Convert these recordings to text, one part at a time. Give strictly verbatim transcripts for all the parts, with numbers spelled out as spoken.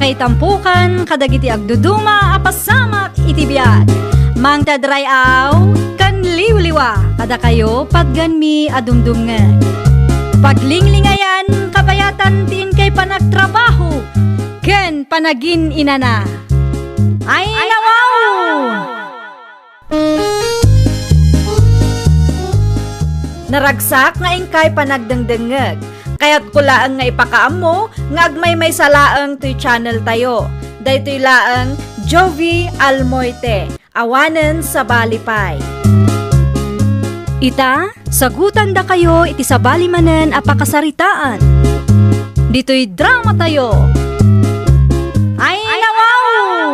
Maitampukan kadagiti agduduma a pasamak iti biag. Mangted ray-aw ken liwliwa kadakayo patganmi a dumdumngeg. Paglinglingayan kabayatan ti inkay panagtrabaho ken panagin-inana. Ay, nawaw! Naragsak nga inkay panagdengdengngeg. Kayatko laeng nga ipakaammo nga agmaymaysa laeng toy channel tayo. Daytoy laeng Jovi Almoite, awanen sabali pay. Ita, sagutandakayo iti sabali manen a pakasaritaan. Ditoy drama tayo. Ay, nawaw!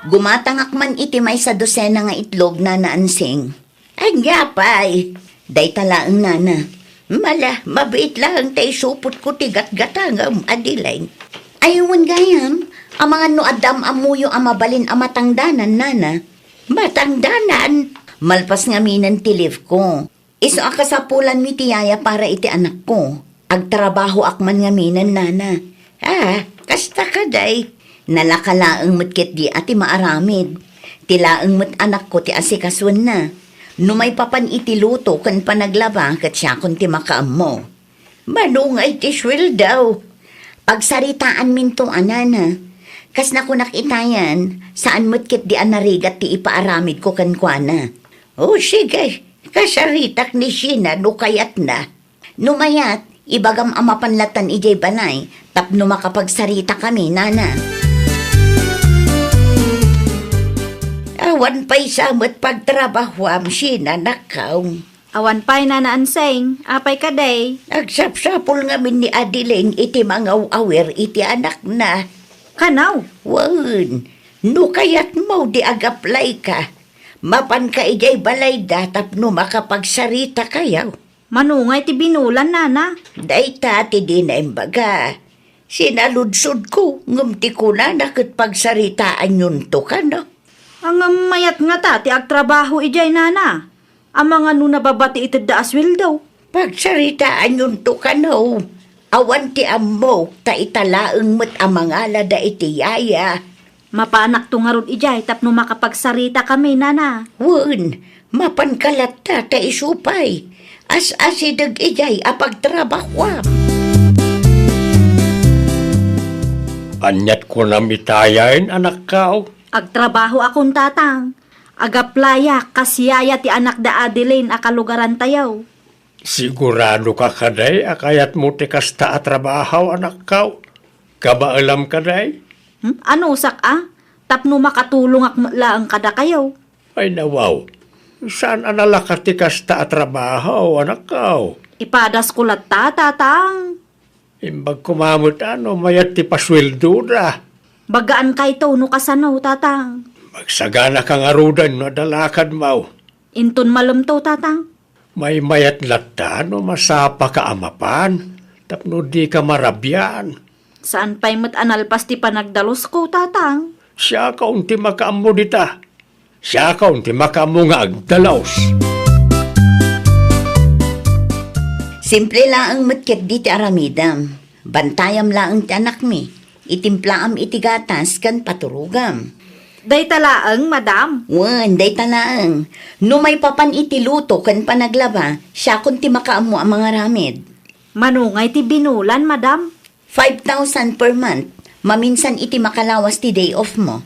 Gumatangak man iti maysa dosena nga itlog, Nana Ansing. Ania pay? Dayta laeng, Nana. Mala, mabiit laeng ta isupotko ti gatgatangam, Adeline. Ay, wen gayam, amangan no adda am-ammoyo a mabalin a matangdanan, Nana. Matangdanan? Malpas ngamin ti leave ko. Isu a kasapulanmi ti yaya para iti anakko. Agtrabahoak man ngaminen, Nana. Ah, kasta kadi. Nalaka laeng met ketdi a ti maaramid. Ti laeng met anakko ti asikasuenna. No maipapan iti luto ken panaglaba, ket siakon ti makaammo. Mano ngay ti sueldo? Pagsaritaanminto a, Nana. Kas nakunak itayan, saan met ketdi a narigat ti ipaaramidko kenkuana. O, sige, kasaritak ni Sheena no kayatna. No mayat, ibagam a mapan latan idiay balay tapno makapagsaritakami, Nana. Awan pay sa met pagtrabahoam, Sheena, nakkaw. Awan pay, Nana Ansing. Apay kadi? Agsapsapul ngamin ni Adeline iti mangaw-awir iti anakna. Kanaw? Wen, no kayatmo di agaplayka, mapanka idiay balayda tapno makapagsarita kayo. Mano ngay ti binulan, Nana? Dayta ti dina imbaga. Sinaludsodko, ngem ti kunana ket pagsaritaanyonto kano. Ngem mayat ngata ti agtrabaho idiay, Nana. Amangan no nababa ti itedda a sueldo. Pagsaritaanyonto kano. Awan ti ammok, ta ita laeng met a mangalada iti yaya. Mapanakto ngarud idiay tapno makapagsaritakami, Nana. Wen, mapanka latta ta isu pay. As-asideg idiay a pagtrabahoam. Aniat kunam itayen, anakkaw? Agtrabahoakon, Tatang. Agaplayak kas yaya ti anak da Adeline a kalugarantayo. Siguradoka kadi a kayatmo ti kasta a trabaho, anakkaw? Kabaelam kadi? Hmm? Anusak a? Tapno makatulongak met laeng kadakayo. Ay, nawaw. Saan a nalaka ti kasta a trabaho, anakkaw? Ipadasko latta, Tatang. Imbag koma met a no mayat ti pasueldoda. Bagaan kayto no kasano, Tatang. Magsaganaka ngaruden no adda lakadmo. Inton malemto, Tatang. Maymayat latta no masapaka a mapan, tapno dika marabian. Saan pay met a nalpas ti panagdalusko, Tatang. Siakon ti makaammo dita. Siakon ti makaammo nga agdalus. Simple laeng met ketdi ti aramidem. Bantayam laeng ti anakmi. Itimplaam iti gatas ken paturogam. Dayta laeng, madam? Wen, dayta laeng. No maipapan iti luto ken panaglaba, siakon ti makaammo a mangaramid. Mano ngay ti binulan, madam? Five thousand per month. Maminsan iti makalawas ti day off mo.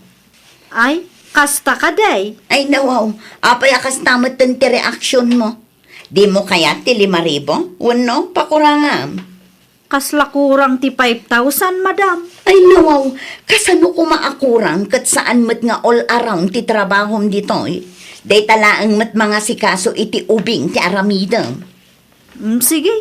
Ay, kasta kadi? Ay, nawaw. Apay a kasta metten ti reaksyon mo? Dimo kayat ti lima ribu? Wenno, pakurangam? Kasla kurang ti five thousand, madam. Ay, nawaw. Kasano koma a kurang ket saan met nga all around ti trabahom ditoy? Dayta laeng met mangasikaso iti ubing ti aramidem. Mm, sige.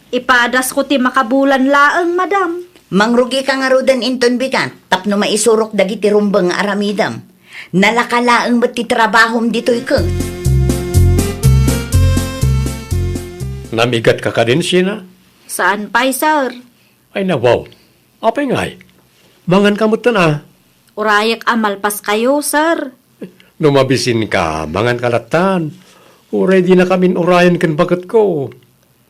Ipadasko ti makabulan laeng, madam. Mangrugika ngaruden inton bigat tapno maisurok dagiti rumbeng nga aramidem. Nalaka laeng met ti trabahom ditoy ket. Namigatka kadin, Sheena? Saan pay, sir. Ay, nawaw. Apay ngay? Manganka metten a. Urayek a malpaskayo, sir. No mabisinka, manganka lattan. Uray dinakamin urayen ken baketko.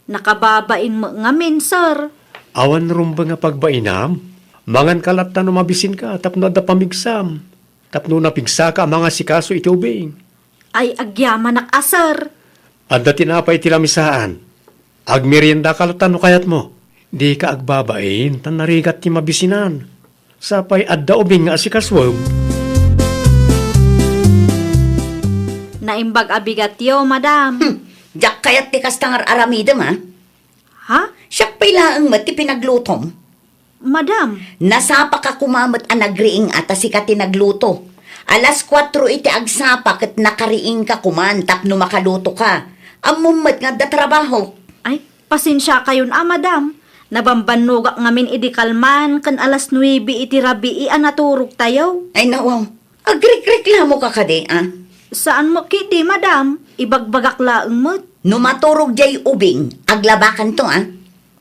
Nakababain met ngamin, sir. Awan rumbeng a pagbainam? Manganka latta no mabisinka tapno adda pamigsam, tapno napigsaka a mangasikaso iti ubing. Ay, agyamanak a, sir. Adda tinapay iti lamisaan. Agmeriendaka latta no kayatmo. Dika agbabain, ta narigat ti mabisinan. Sapay adda ubing nga asikasuem. Naimbag a bigatyo, madam. Hmm, diak kayat ti kasta nga ar-aramidem, a? Ha? Siak pay laeng met ti pinaglutom. Madam. Nasapaka koma met a nagriing a ta sika ti nagluto. Alas kuatro iti agsapa ket nakariingka koman tapno makalutoka. Ammom met nga adda trabaho. Ay, pasensiakayon a, madam. Nabambannogak ngamin idi kalman ken alas nuebe iti rabii a naturogtayo. Ay, nawaw. Agrikreklamoka kadi, a? Saan mo kidi, madam. Ibagbagak laeng met. No maturog jay ubing, aglabakanto, a?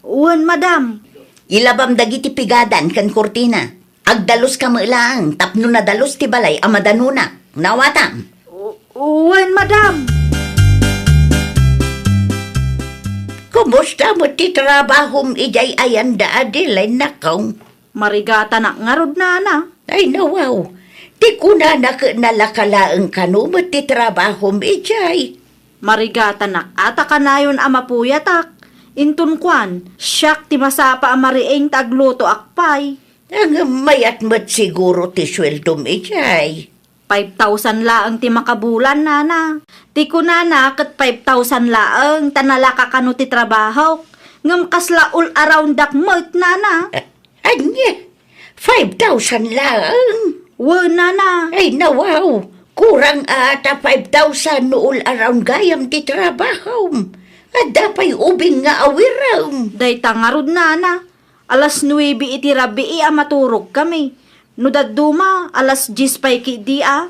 Wen, madam. Ilabam dagiti pigadan ken kurtina. Agdaluska met laeng tapno nadalus ti balay a madanonak. Nawatam? U-, wen, madam. Kumusta met ti trabahom idiay ayan da, Adeline, nakaw? Marigatanak ngarud, nana. Ay, nawaw. Ti kunana ket nalaka laeng kano met ti trabahom idiay. Marigatanak a ta kanayon a mapuyatak. Inton kuan, siak ti masapa a mariing ta aglutoak pay. Ngem mayat met siguro ti sueldom idiay. Five thousand laeng ti makabulan, nana. Ti kunana ket five thousand laeng ta nalaka kano ti trabahok. Ngem kasla all around dak met, nana. Ania? Five thousand laeng? Wen, nana. Ay, nawaw. Kurang a ta five thousand no all around gayam ti trabahom. Adda pay ubing nga awirem. Dayta ngarud, nana. Alas nuebe iti rabii a maturogkami. No dadduma, alas dies pay ketdi a.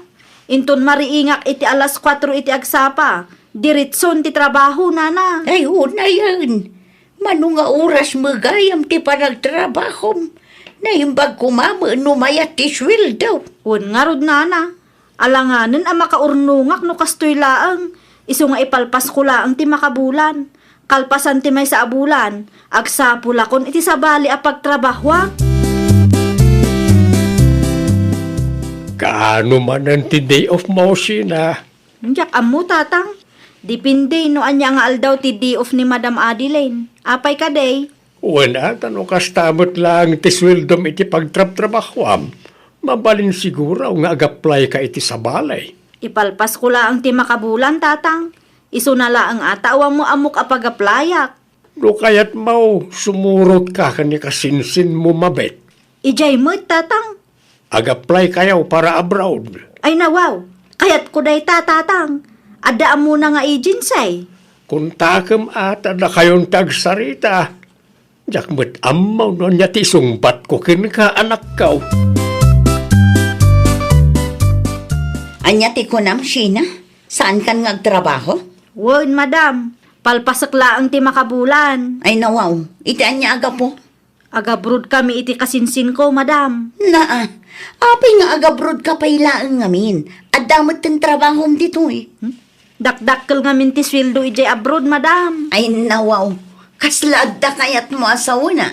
Inton mariingak iti alas kuatro iti agsapa, diretson ti trabaho, nana. Ay, unayen. Mano nga oras met gayam ti panagtrabahom? Naimbag koma met no mayat ti sueldo. Wen ngarud, nana. Alanganen a makaurnongak no kastoy laeng, isu nga ipalpasko laeng ti makabulan. Kalpasan ti maysa a bulan, agsapulakon iti sabali a pagtrabahoak. Kaano manen ti day off mo, Sheena? Diak ammo, tatang. Depende no ania nga aldaw ti day off ni Madam Adeline. Apay kadi? Wen, a ta no kasta met laeng ti sueldom iti pagtrabtrabahoam, mabalin siguro nga agaplayka iti sabali. Ipalpasko laeng ti makabulan, tatang. Isuna laeng a ta awan mo ammok a pagaplayak. No kayatmo, sumurotka ken ni kasinsinmo, mabet. Idiay met, tatang. Agaplaykayo para abroad. Ay, nawaw. Kayatko dayta, tatang. Adda ammona nga agency. Kontakem a ta dakayon ti agsarita. Diak met ammo no ania ti isungbatko kenka, anakko. Ania ti kunam, Sheena? Saankan nga agtrabaho? Wen, madam. Palpasek laeng ti makabulan. Ay, nawaw. Iti ania a gapu? Agabrodkami iti kasinsinko, madam. Naa, apay nga agabrodka pay laeng ngamin? Adda met ti trabahom ditoy. Hmm? Dakdakkel ngamin ti sueldo idiay abroad, madam. Ay, nawaw. Kasla adda kayatmo a sawen a?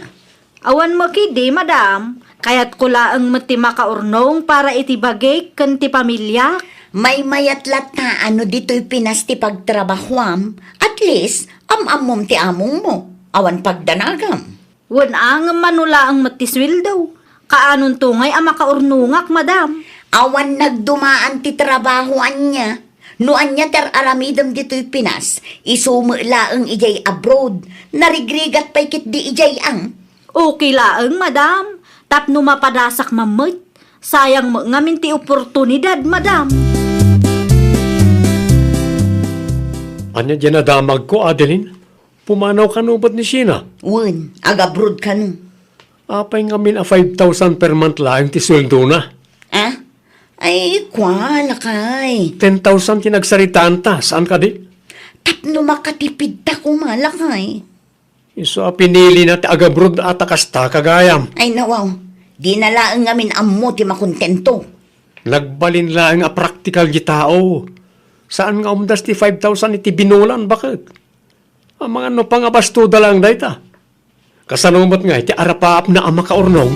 Awan mo kidi, madam. Kayatko laeng met ti makaurnong para iti bagik ken ti pamiliak. Maymayat latta a no ditoy Pinas ti pagtrabahoam, at least, am-ammom ti amongmo. Awan pagdanagam. Wen, a ngem mano laeng met ti sueldo? Kaanonto ngay a makaurnongak, madam? Awan nagdumaan ti trabaho ania. No ania ti ar-aramidem ditoy Pinas, isu met laeng idiay abroad. Narigrigat pay ketdi idiay ang. Okay laeng, madam. Tapno mapadasak man met. Sayang met ngamin ti oportunidad, madam. Ania diay nadamagko, Adeline? Pumanaw kano met ni Sheena? Wen, agabroad kano. Apay ngamin a five thousand per month laeng ti sueldona? Ah? Ay, kua, lakay. Ten thousand ti nagsaritaanta, saan kadi? Tapno makatipidta koma, lakay. Isu a pinilina ti agabroad a ta kasta, kagayam. Ay, nawaw. Dina laeng ngamin ammo ti makontento. Nagbalin laeng a praktikal ti tao. Saan nga umdas ti five thousand iti binulan, baket? Amangan no pangabastoda laeng dayta. Kasano met ngay ti arapaapna a makaurnong?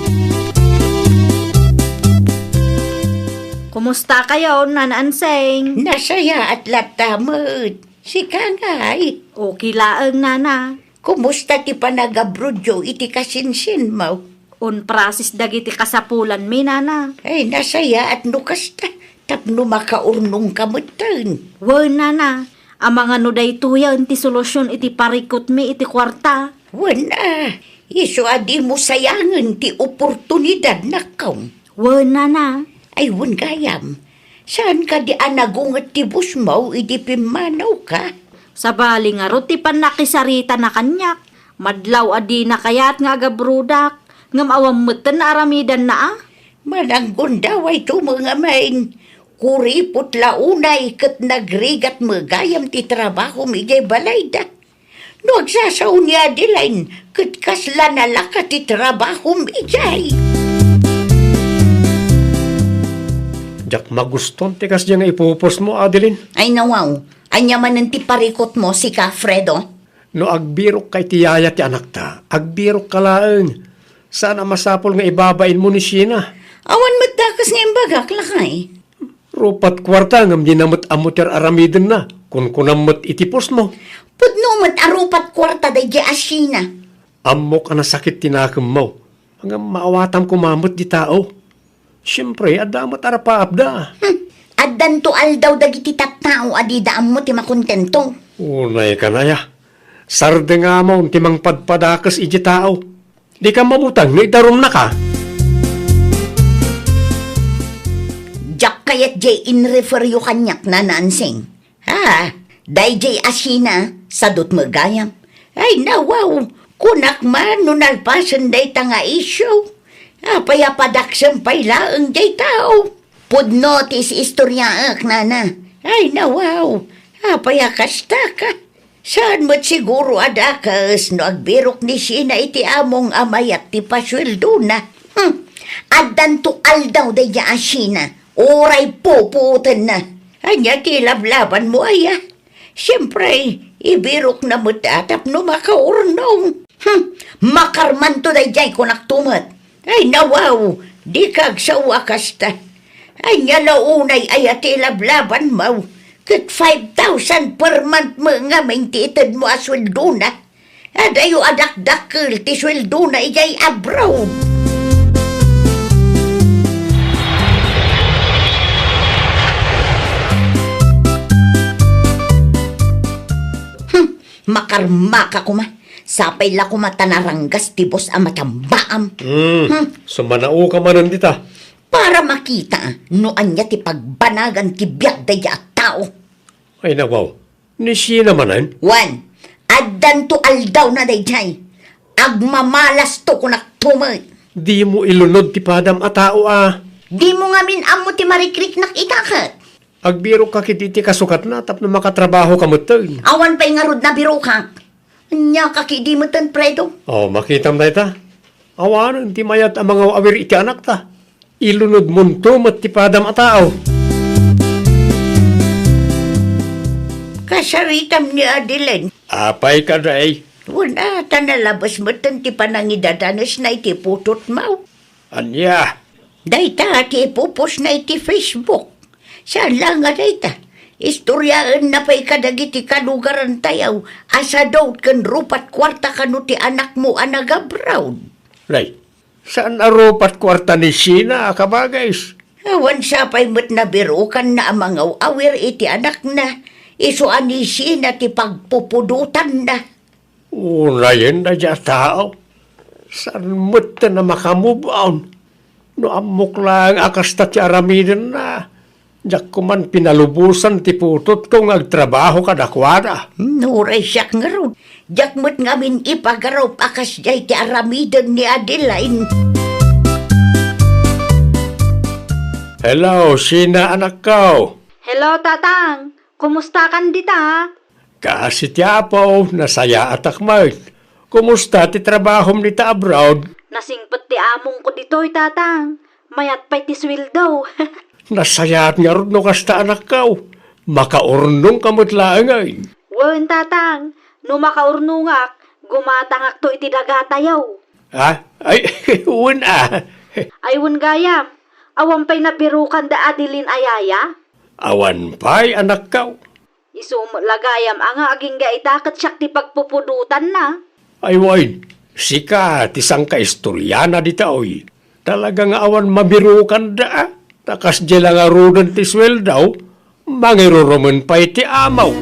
Kumusta kayo, Nana Anseng? Nasayaat latta met. Sika ngay? Okay laeng, Nana. Kumusta ti panagabrodyo iti kasinsinmo? On process dagiti kasapulanmi, Nana. Ay, nasayaat no kasta, tapno makaurnongka metten. Wen, Nana. Amangano daytoyen ti solusion iti parikutmi iti kuarta. Wen a, isu a dimo sayangen ti oportunidad, nakkaw. Wen, Nana. Ay, wen gayam. Saan kadi a nagunget ti bosmo idi pimmanawka? Sabali ngarud ti pannakisaritana kaniak. Madlaw a dina kayat nga agabrodak, ngem awan metten a aramidanna a. Mananggundaway tumo ngamin. Kuripot la unay ket nagrigat met gayam ti trabahom idiay balayda. No agsasao ni Adeline, ket kasla nalaka ti trabahom idiay. Diak maguston ti kasdiay nga ipupusmo, Adeline. Ay, nawaw. Ania manen ti parikutmo, sika, Fredo? No agbirokka iti yaya ti anakta, agbirokka laeng. Saan a masapul nga ibabainmo ni Sheena. Awan met dakes nga imbagak, lakay. Rupat kuarta ngem dina met ammo ti ar-aramidenna. Kunkunam met iti pusmo. Pudno met a rupat kuarta daydiay a Sheena. Ammok a nasakit ti nakemmo. Ngem maawatam koma met di tao. Siempre, adda met arapaapda. Hmm. Addanto aldaw dagiti tattao a dida ammo ti makontento. Unay kanaya. Sardengamon ti mangpadpadakes iti tao. Dika mabutang no idarumnaka. Diak kayat jay inreferyo kaniak, Nana Ansing. Ha? Dayjay a Sheena, sadut met gayam. Ay, nawaw, kunak man no nalpasen dayta nga issue. Apay a padaksem pay laeng jay tao? Pudno ti is-istoriaek, nana. Ay, nawaw, apay a kastaka? Saan met siguro a dakes no agbirok ni Sheena iti among a mayat ti pasueldona. Hmm. Addanto aldaw dayjay a Sheena, uray pupuotenna. Ania ti lablabanmo, aya? Siempre, ibirokna met a tapno makaurnong. Hmm, makarmanto dayjay, kunakto met. Ay, nawaw, dika agsao a kasta. Ania la unay aya ti ilablabanmo? Ket five thousand per month met ngamin ti itedmo a sueldona. Adayo a dakdakkel ti sueldona idiay abroad. Hmm, makarmaka koma. Sapay la koma ta naranggas ti bus a matambaam. Hmm, hmm. Sumanaoka manen dita. Para makita no ania ti pagbanagan ti biag dayta a tao. Ay, nawaw. Ni Sheena manen? Wen, addanto aldawna dayjay. Agmamalasto, kunakto met. Dimo ilunod ti padam a tao a. Dimo ngamin ammo ti marikriknak ita ket. Agbirokka ketdi iti kasukatna tapno makatrabahoka metten. Awan pay ngarud nabirokak. Ania ka ketdi metten, Fredo? Oh, makitam dayta. Awanen ti mayat a mangaw-awir iti anakta. Ilunodmonto met ti padam a tao. Kasaritam ni Adeline. Apay kadi? Wen a, ta nalabes metten ti panangidadanesna iti putotmo. Ania? Dayta ti ipupusna iti Facebook. Saan la nga dayta, istoriaenna pay kadagiti kalugarantayo a sadut ken rupat kuarta kano ti anakmo a nagabroad. Nay, saan a rupat kuarta ni Sheena a kabagis? Awan sapay met nabirokanna a mangaw-awir iti anakna, isu a ni Sheena ti pagpupudotanna. Unayen dayta a tao, saan metten a maka-move on. No ammok laeng a kasta ti aramidenna, diak koman pinalubosan ti putotko nga agtrabaho kadakuada. Hmm, uray siak ngarud, diak met ngamin ipagarup a kasdiay ti aramiden ni Adeline. Hello, Sheena, anakko. Hello, Tatang. Kumustakan dita? Kaasi ti Apo, nasayaatak met. Kumusta ti trabahom dita abroad? Nasingpet ti amongko ditoy, Tatang. Mayat pay ti sueldo. Nasayaat ngarud no kasta, anakko. Makaurnongka met laengen. Wen, Tatang. No makaurnongak, gumatangakto iti dagatayo. Ha? Ay, wen a. Ay, wen gayam. Awan pay nabirokanda Adeline a yaya? Awan pay, anakko. Isu met la gayam a nga agingga ita ket siak ti pagpupudotanna. Ay wen, sika ti sangkaistoriana ditoy. Talaga nga awan mabirokanda, a. Ta kasdiay la ngaruden ti sueldo, mangirurumen pay ti amo.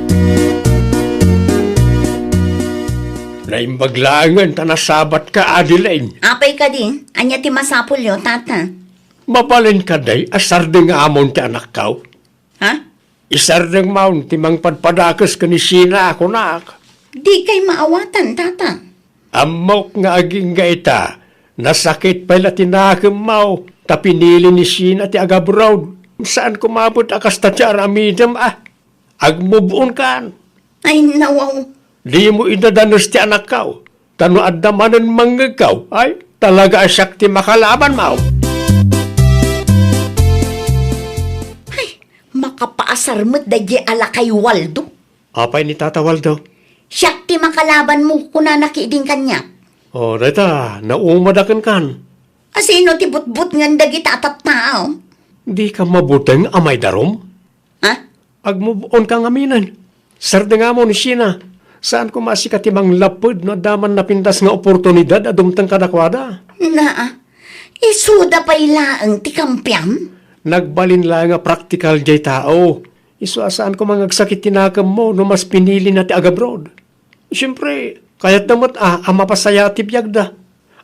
Naimbag laengen ta nasabatka, Adeline. Apay kadi, ania ti masapulyo, tata? Mabalin kadi a sardeng amon ti anakko? Ha? Isardengmon ti mangpadpadakes ken ni Sheena, kunak. Dikay maawatan, tata. Ammok nga agingga ita, nasakit pay la ti nakemmo, ta pinili ni Sheena ti agabroad. Saan koma met a kasta ti aramidem, a. Agmove on kan. Ay, nawaw. Dimo idadanes ti anakko. Ta no adda manen mangngegko, ay, talaga a siak ti makalabanmo. Ay, makapaasar met daydiay a lakay Waldo. Apay ni Tata Waldo? Siak ti makalabanmo, kunana ketdin kaniak. O, dayta, naumadaken kan. Asino ti butbutngen dagita a tattao? Dika mabuteng a maidarum? Ha? Agmove on ka ngaminen. Sardengamo ni Sheena. Saan koma a sika ti manglapped no adda man napintas nga oportunidad a dumteng kadakuada. Naa, isuda pay laeng ti kampiam? Nagbalin laeng a praktikal diay tao. Isu a saan koma nga agsakit ti nakemmo no mas pinilina ti agabroad. Siempre, kayatda met a, a mapasaya ti biagda.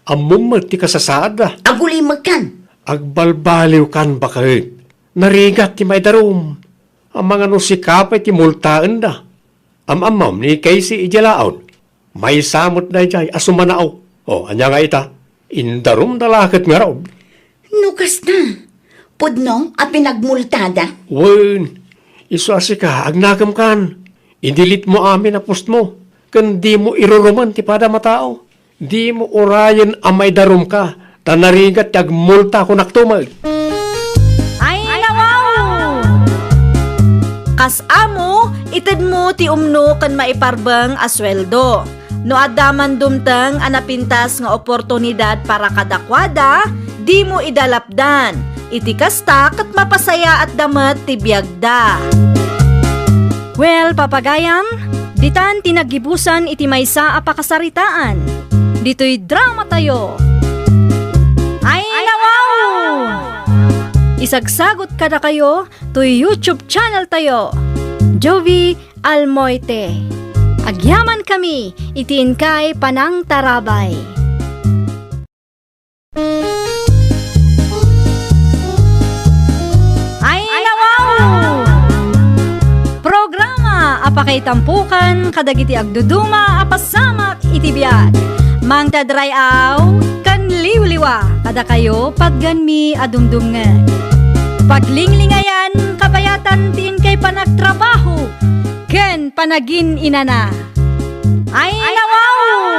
Ammom met ti kasasaadda. Agulimekkan. Agbalbaliwkan baket. Narigat ti maidarum. Amangan no sika pay ti multaenda. Am-ammom ni Casey idiay laon. Maysa met daydiay a sumanao. O, ania nga ita? Indarumda la ket ngarud. No kasta, pudno a pinagmultada? Wen, isu a sika, agnakemkan. I-delete mo amin a post mo, ken dimo irurumen ti padam a tao. Dimo urayen a maidarumka, ta narigat ti agmulta, kunakto met. Ay, nawaw! Kas amo, itedmo ti umno ken maiparbeng a sueldo. No adda man dumteng a napintas nga oportunidad para kadakuada, dimo idalapdan. Iti kasta, ket mapasayaatda met ti biagda. Well, papagayam, ditan ti naggibusan iti maysa a pakasaritaan. Ditoy dramatayo. Ay, nawaw! Isagsagot kadakayo toy YouTube channeltayo, Jovie Almoite. Agyamankami iti inkay panangtarabay. Ay, nawaw! Programa a pakaitampokan kadagiti agduduma a pasamak iti biag. Mangted ray-aw ken liwliwa kadakayo, patgenmi a dumdumngeg. Paglinglingayan kabayatan ti inkay panagtrabaho ken panagin-inana. Ay, nawaw!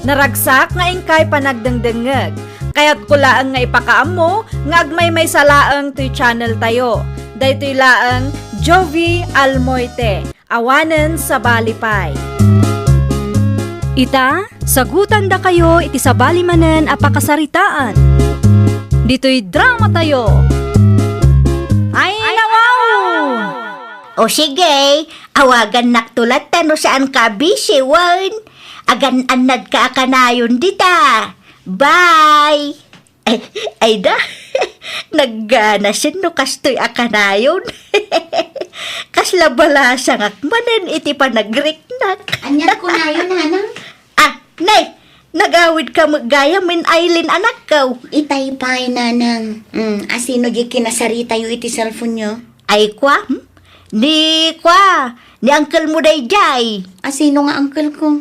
Naragsak nga inkay panagdengdengngeg. Kayatko laeng nga ipakaammo nga agmaymaysa laeng toy channeltayo. Daytoy laeng Jovie Almoite, awanen sabali pay. Ita, sagutandakayo iti sabali manen a pakasaritaan. Ditoy dramatayo. Ay, nawaw! O sige, awagannakto latta no saanka a busy wen. Agan-annadka a kanayon dita. Bye! Ay, ay da, nagganasen no kastoy a kanayon. Kasla balasangak manen iti panagriknak. Aniat kunayon, nanang? Ah, nay, nagawidka met gayam, Eileen, anakko. Itay pay, nanang. Mm, asino di kinasaritayo iti cellphone-yo? Ay, kwa, hmm? Ni, kwa, ni uncle mo daydiay. Asino nga uncle ko?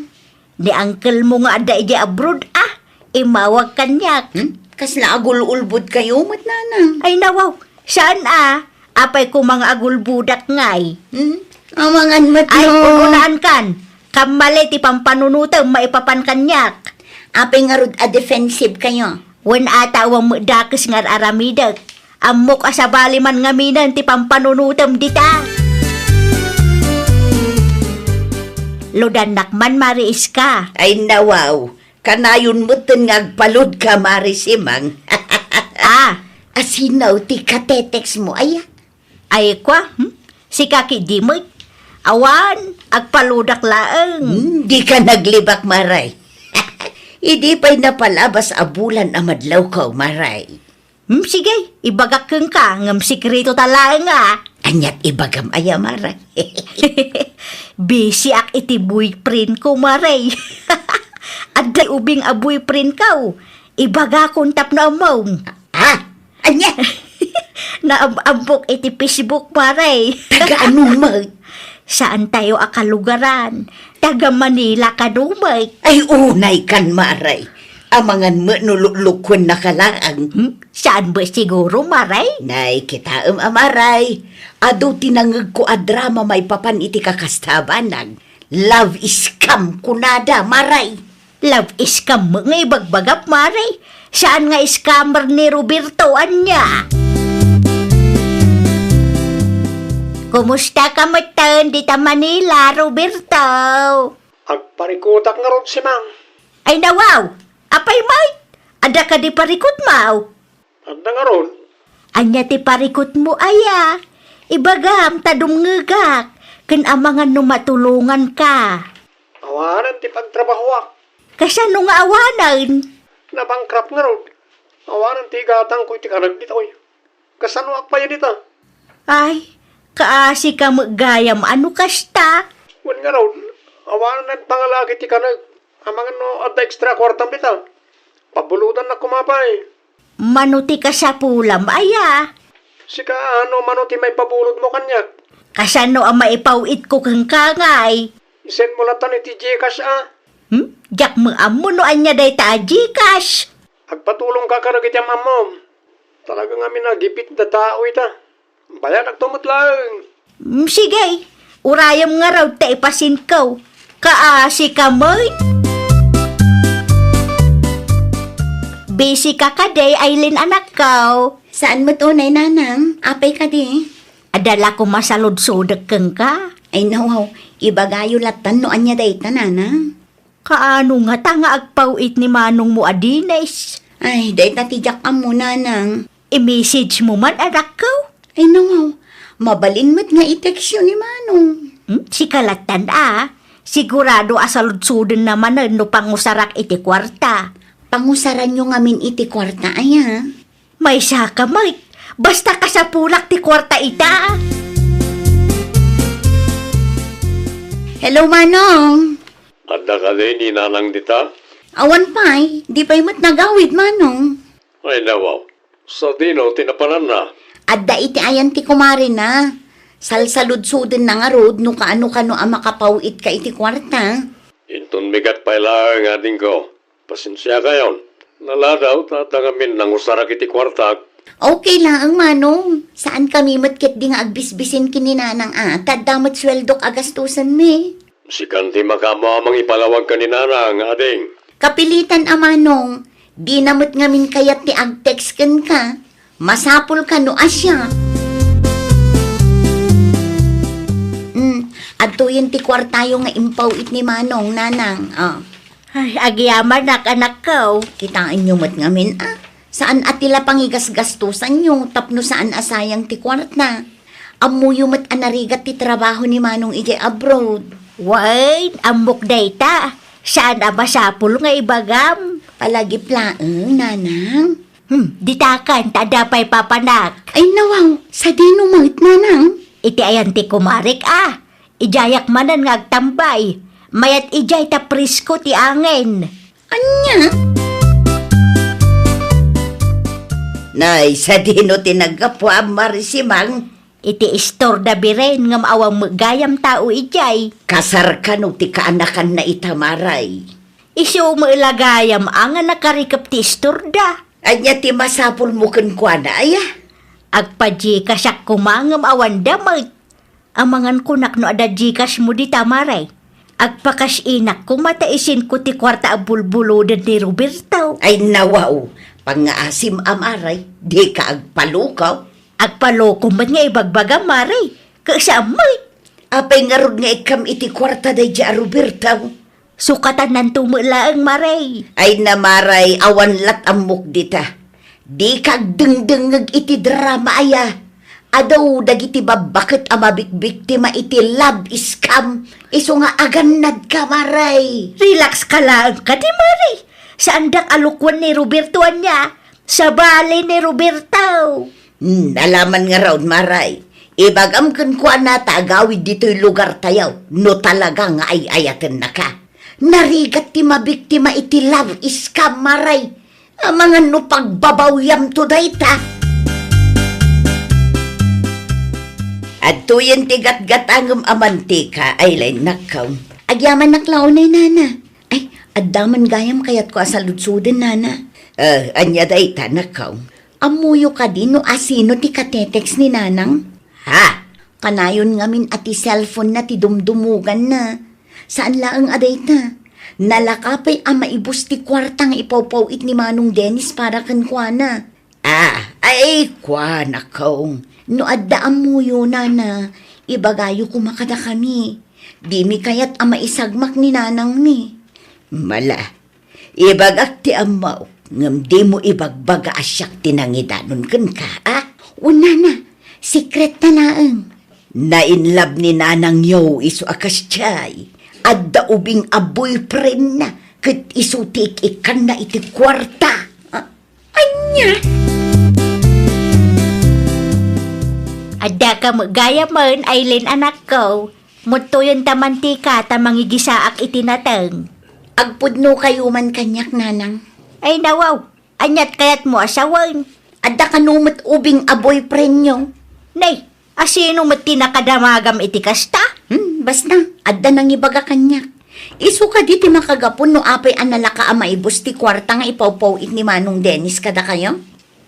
Ni uncle mo nga adda idiay abroad, ah. Immawag kaniak. Hmm? Kasla agul-ulbodkayo met, nanang? Ay, nawaw. Saan, ah? Apay koma nga agulbodak ngay? Hmm? Amangan met no. Ay, un-unaan kan. Kammali ti pampanunotem maipapan kaniak. Apay ngarud a defensive kayo? Wen ata, awan met dakes nga ar-aramidek. Ammok a sabali man ngaminen ti pampanunotem dita. Ludannak man, Mari Iska. Ay, nawaw. Kanayon metten nga agpaludka, Mare Simang. Ah. Asino ti katetext mo, aya? Ay, kwa, hmm? Sika ketdi met. Awan, agpaludak laeng. Hmm, dika naglibak, Mare. Idi pay napalabas a bulan a madlawko, Mare. Hmm, sige, ibagak kenka, ngem sekreto ta laeng, a. Aniat ibagam aya, Mare? Busy ak iti boyfriend ko, Mare. Adda ubing a boyfriend ko. Ibagakon tapno ammom. Ah, ania? Naam-ammok iti Facebook, Mare. Taga ano met? Saan tayo a kalugaran. Taga Manila kano met. Ay, unay kan, Mare. Amangan met no luklukuennaka laeng. Hmm? Saan met siguro, Mare? Nay, kitaem a, Mare. Adu ti nangegko a drama maipapan iti kakasta a banag. Love scam kunada, Mare. Love scam met nga ibagbagam, Mare. Saan nga scammer ni Roberto, ania? Kumusta ka metten dita Manila, Roberto? Agparikutak ngarud, Simang. Ay, nawaw! Apay met? Adda kadi parikutmo? Adda ngarud. Ania ti parikutmo aya? Ibagam ta dumngegak, ken amangan no matulonganka. Awanen ti pagtrabahoak. Kasano nga awanen? Nabankrupt ngarud. Awanen ti igatangko iti kaneg ditoy. Kasanoak pay dita? Ay, kaasika met gayam a no kasta. Wen ngarud, awanen nagpangalaak iti kaneg. Amangan no adda extra kuartam dita. Pabulodannak koma pay. Mano ti kasapulam aya? Sika, ano mano ti maipabulodmo kaniak? Kasano a maipaw-itko kenka ngay? Isend mo latan iti Gcash a. Hmm? Diak met ammo no ania dayta a Gcash. Agpatulongka kadagiti am-ammom. Talaga ngamin a gipit da tao ita. Bayadakto met laeng. Mm, sige. Urayem ngarud ta ipasendko. Kaasika met. Busy ka kadi, Aileen, anakko? Saan met unay, nanang. Apay kadi? Adda la koma saludsodek kenka. Ay, nawaw. Ibagayo latan no ania dayta, nanang. Kaano ngata nga agpaw-it ni manongmo a Dennis? Ay, dayta ti diak ammo, nanang. I-message mo man, anakko? Ay, nawaw. Mabalin met nga i-text yo ni manong. Hmm? Sika latan a. Sigurado a saludsodenna manen no pangusarak iti kuarta. Pangusaranyo ngamin iti kuarta, aya? Maysaka met. Basta kasapulak ti kuarta ita. Hello, manong. Adda kadi ni nanang dita? Awan pay, di pay met nagawid, manong. Ay, nawaw. Sadino ti napananna? Adda iti ayan ti kumarena. Salsaludsodenna ngarud no kaano-kano a makapaw-itka iti kuarta. Inton bigat pay laeng, adingko. Pasensiakayon. Naladaw ta adda ngamin nangusarak iti kuartak. Okay laeng, manong. Saankami met ketdi nga agbisbisin ken ni nanang a, ta adda met sueldok a gastusenmi. Sikan ti makaammo a mangipalawag ken ni nanang, ading. Kapilitan a, manong. Dina met ngamin kayat ti ag-text kenka. Masapul kano a siak? Hmm, adtoyen ti kuartayo nga impaw-it ni manong, nanang. Ah. Ay, agyamanak, anakko. Kitaenyo met ngamin a. Saan a ti la pangigasgastosanyo tapno saan a sayang ti kuarta. Ammoyo met a narigat ti trabaho ni manong idiay abroad. Wen, ammok dayta. Saan a masapul nga ibagam. Palagip laeng, nanang. Hmm, ditakan, ta adda pay papanak. Ay, nawaw, sadino met, nanang? Iti ayan ti kumarek a. Idiayak manen nga agtambay. Mayat idiay ta presko ti angin. Ania? Nay, sadino ti naggapuam, Mare Simang? Iti istorda biren ngem awan met gayam tao idiay. Kasar kano ti kaanakanna ita, Mare? Isu met la gayam a nga nakarikep ti istorda. Ania ti masapulmo kenkuana, aya? Agpa-Gcash-ak koma ngem awanda met. Amangan kunak no adda Gcash-mo dita, Mare. Agpa-cash in-ak koma ta isendko ti kuarta a bulbuloden ni Roberto. Ay, nawaw. Pangngaasim a, Mare. Dika agpaloko. Agpaloko met nga ibagbaga, Mare. Kasam met. Apay ngarud nga ikkam iti kuarta daydiay a Roberto? Sukatannanto met laeng, Mare. Ay na, Mare, awan lat ammok dita. Dika agdengdengngeg iti drama aya. Adu dagiti babbaket a mabikbiktima iti love scam. Isu nga agannadka, Mare. Relax ka laeng kadi, Mare. Saandak a lukuan ni Roberto ania. Sabali ni Roberto. Hmm, alaman ngarud, Mare. Ibagam kenkuana ta agawid ditoy lugartayo no talaga nga ay-ayatennaka. Narigat ti mabiktima iti love scam, Mare. Amangan no pagbabawyamto dayta. Adtoyen ti gatgatangem a mantika, Aileen, nakkaw. Agyamanak la unay, nana. Ay, adda man gayam kayatko a saludsoden, nana. Eh, ania dayta, nakkaw? Ammoyo kadi no asino ti katetext ni nanang? Ha? Kanayon ngamin a ti cellphone-na ti dumdumuganna. Saan laeng a dayta. Nalaka pay a maibus ti kuarta nga ipawpaw-it ni Manong Dennis para kenkuana. Ah, ay, kuanakong. No adda ammoyo, nana, ibagayo koma kadakami. Dimi kayat a maisagmak ni nanangmi. Mala, ibagak ti ammok, ngem dimo ibagbaga a siak ti nangidanon kenka, a? Wen, nana, secret-na laeng. Nainlove ni nanangyo isu a kasdiay. Adda ubing a boyfriend-na, ket isu ti ik-ikkanna iti kuarta. A? Ania? Adda ka met gayamen, Aileen, anakko. Muttoyen ta mantika ta mangigisaak iti nateng. Agpudnokayo man kaniak, nanang. Ay, nawaw. Aniat kayatmo a sawen? Adda kano met ubing a boyfriend-yo? Nay, asino met ti nakadamagam iti kasta? Hmm, basta, adda nangibaga kaniak. Isu kadi ti makagapu no apay a nalaka a maibus ti kuarta nga ipawpaw-it ni Manong Dennis kadakayo?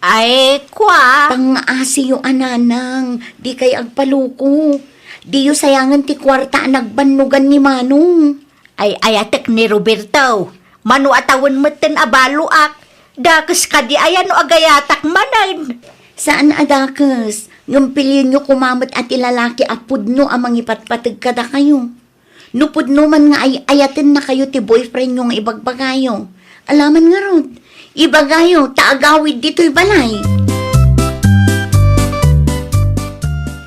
Ay, kua. Pangngaasiyo a nanang, dikay agpaluko. Diyo sayangen ti kuarta a nagbannogan ni Manong. Ay-ayatek ni Roberto. Mano a tawen metten a baloak. Dakes kadi aya no agayatak manen. Saan a dakes, ngem pilienyo koma met a ti lalaki a pudno a mangipatpateg kadakayo. No pudno man nga ay-ayatennakayo ti boyfriend-yo nga ibagbagayo, alaman ngarud, ibagayo ta agawid ditoy balay.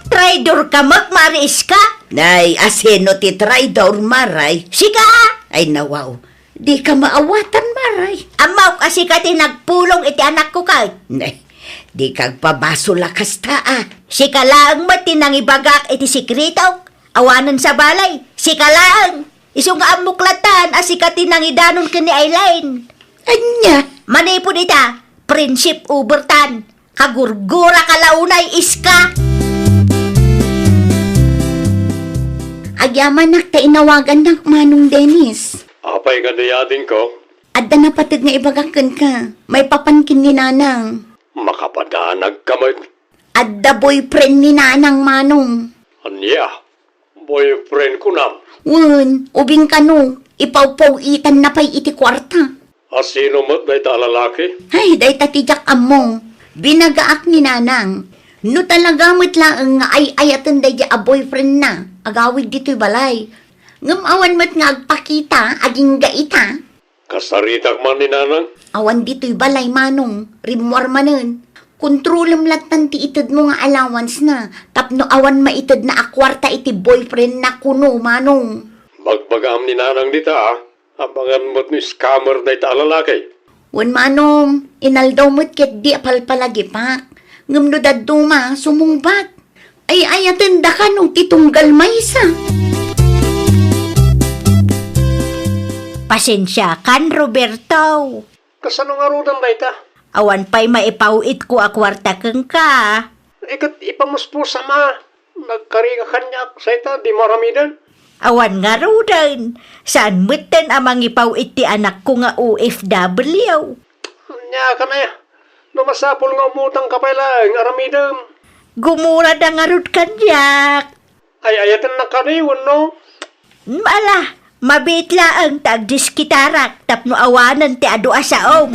Traidor ka met, Mare Iska! Nay, asino ti traidor, Mare? Sika! Ay, nawaw. Dika maawatan, Mare. Ammok a sika ti nagpulong iti anakko ket. Nay, dika agpabasol a kasta, a. Sika laeng met ti nangibagak iti sekretok. Awanen sabali, sika laeng. Isu nga ammok lattan a sika ti nangidanon ken ni Aileen. Ania? Manipud ita, friendship over tan. Kagurgura ka la unay, Iska. Agyamanak ta inawagannak, Manong Dennis. Apay kadi, adingko? Adda napateg nga ibagak kenka. Maipapan ken ni nanang. Makapadanag ka met. Adda boyfriend ni nanang, Manong. Ania? Boyfriend kunam? Wen, ubing kano, ipawpaw-itanna pay iti kuarta. Asino met dayta a lalaki? Ay, dayta ti diak ammo. Binagaak ni nanang. No talaga met laeng nga ay-ayaten daydiay a boyfriend-na, agawid ditoy balay. Ngem awan met nga agpakita, agingga ita. Kasaritak man ni nanang? Awan ditoy balay, Manong. Rimmuar manen. Kontrolem lattan ti itedmo nga allowance-na tapno awan maitedna a kuarta iti boyfriend-na kuno, Manong. Bagbagaam ni nanang dita, a. Amangan met no scammer dayta a lalaki. Wen, Manong, inaldaw met ketdi a palpalagipak. Ngem no dadduma, sumungbat. Ay-ayatenda kano ti tunggal maysa. Pasensiakan, Roberto. Kasano ngaruden dayta? Awan pay maipaw-itko a kuarta kenka. Iket ipamuspusam a. Nagkarika kaniak, sayta, dimo aramiden. Awan ngaruden. Saan metten a mangipaw-it ti anakko nga O F W. Ania ka na, no masapul nga umutang ka pay laeng, aramidem. Gumurada ngarud kaniak. Ay-ayatennak kadi wenno? Ala, mabiit laeng ta agdiskitarak tapno awanen ti adu a saom.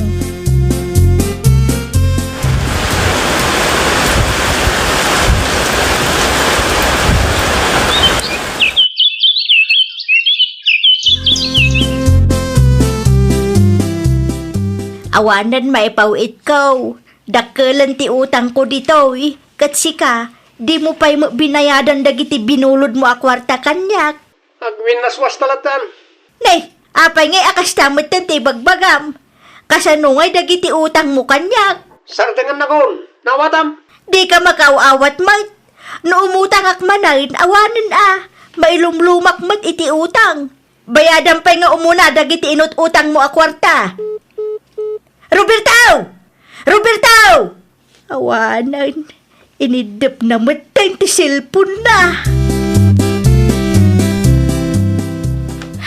Awanen maipaw-itko. Dakkelen ti utangko ditoy, ket sika, dimo pay met binayadan dagiti binulodmo a kuarta kaniak. Agwinnaswasta latta. Ne, apay ngay a kasta metten ti ibagbagam? Kasano ngay dagiti utangmo kaniak? Sardengennakon, naawatam. Dika makaaw-awat met. No umutangak manen, awanen a, mailumlumak met iti utang. Bayadam pay nga umuna dagiti inut-utangmo a kuarta. Roberto! Roberto! Awanen, iniddepna metten ti cellphone-na.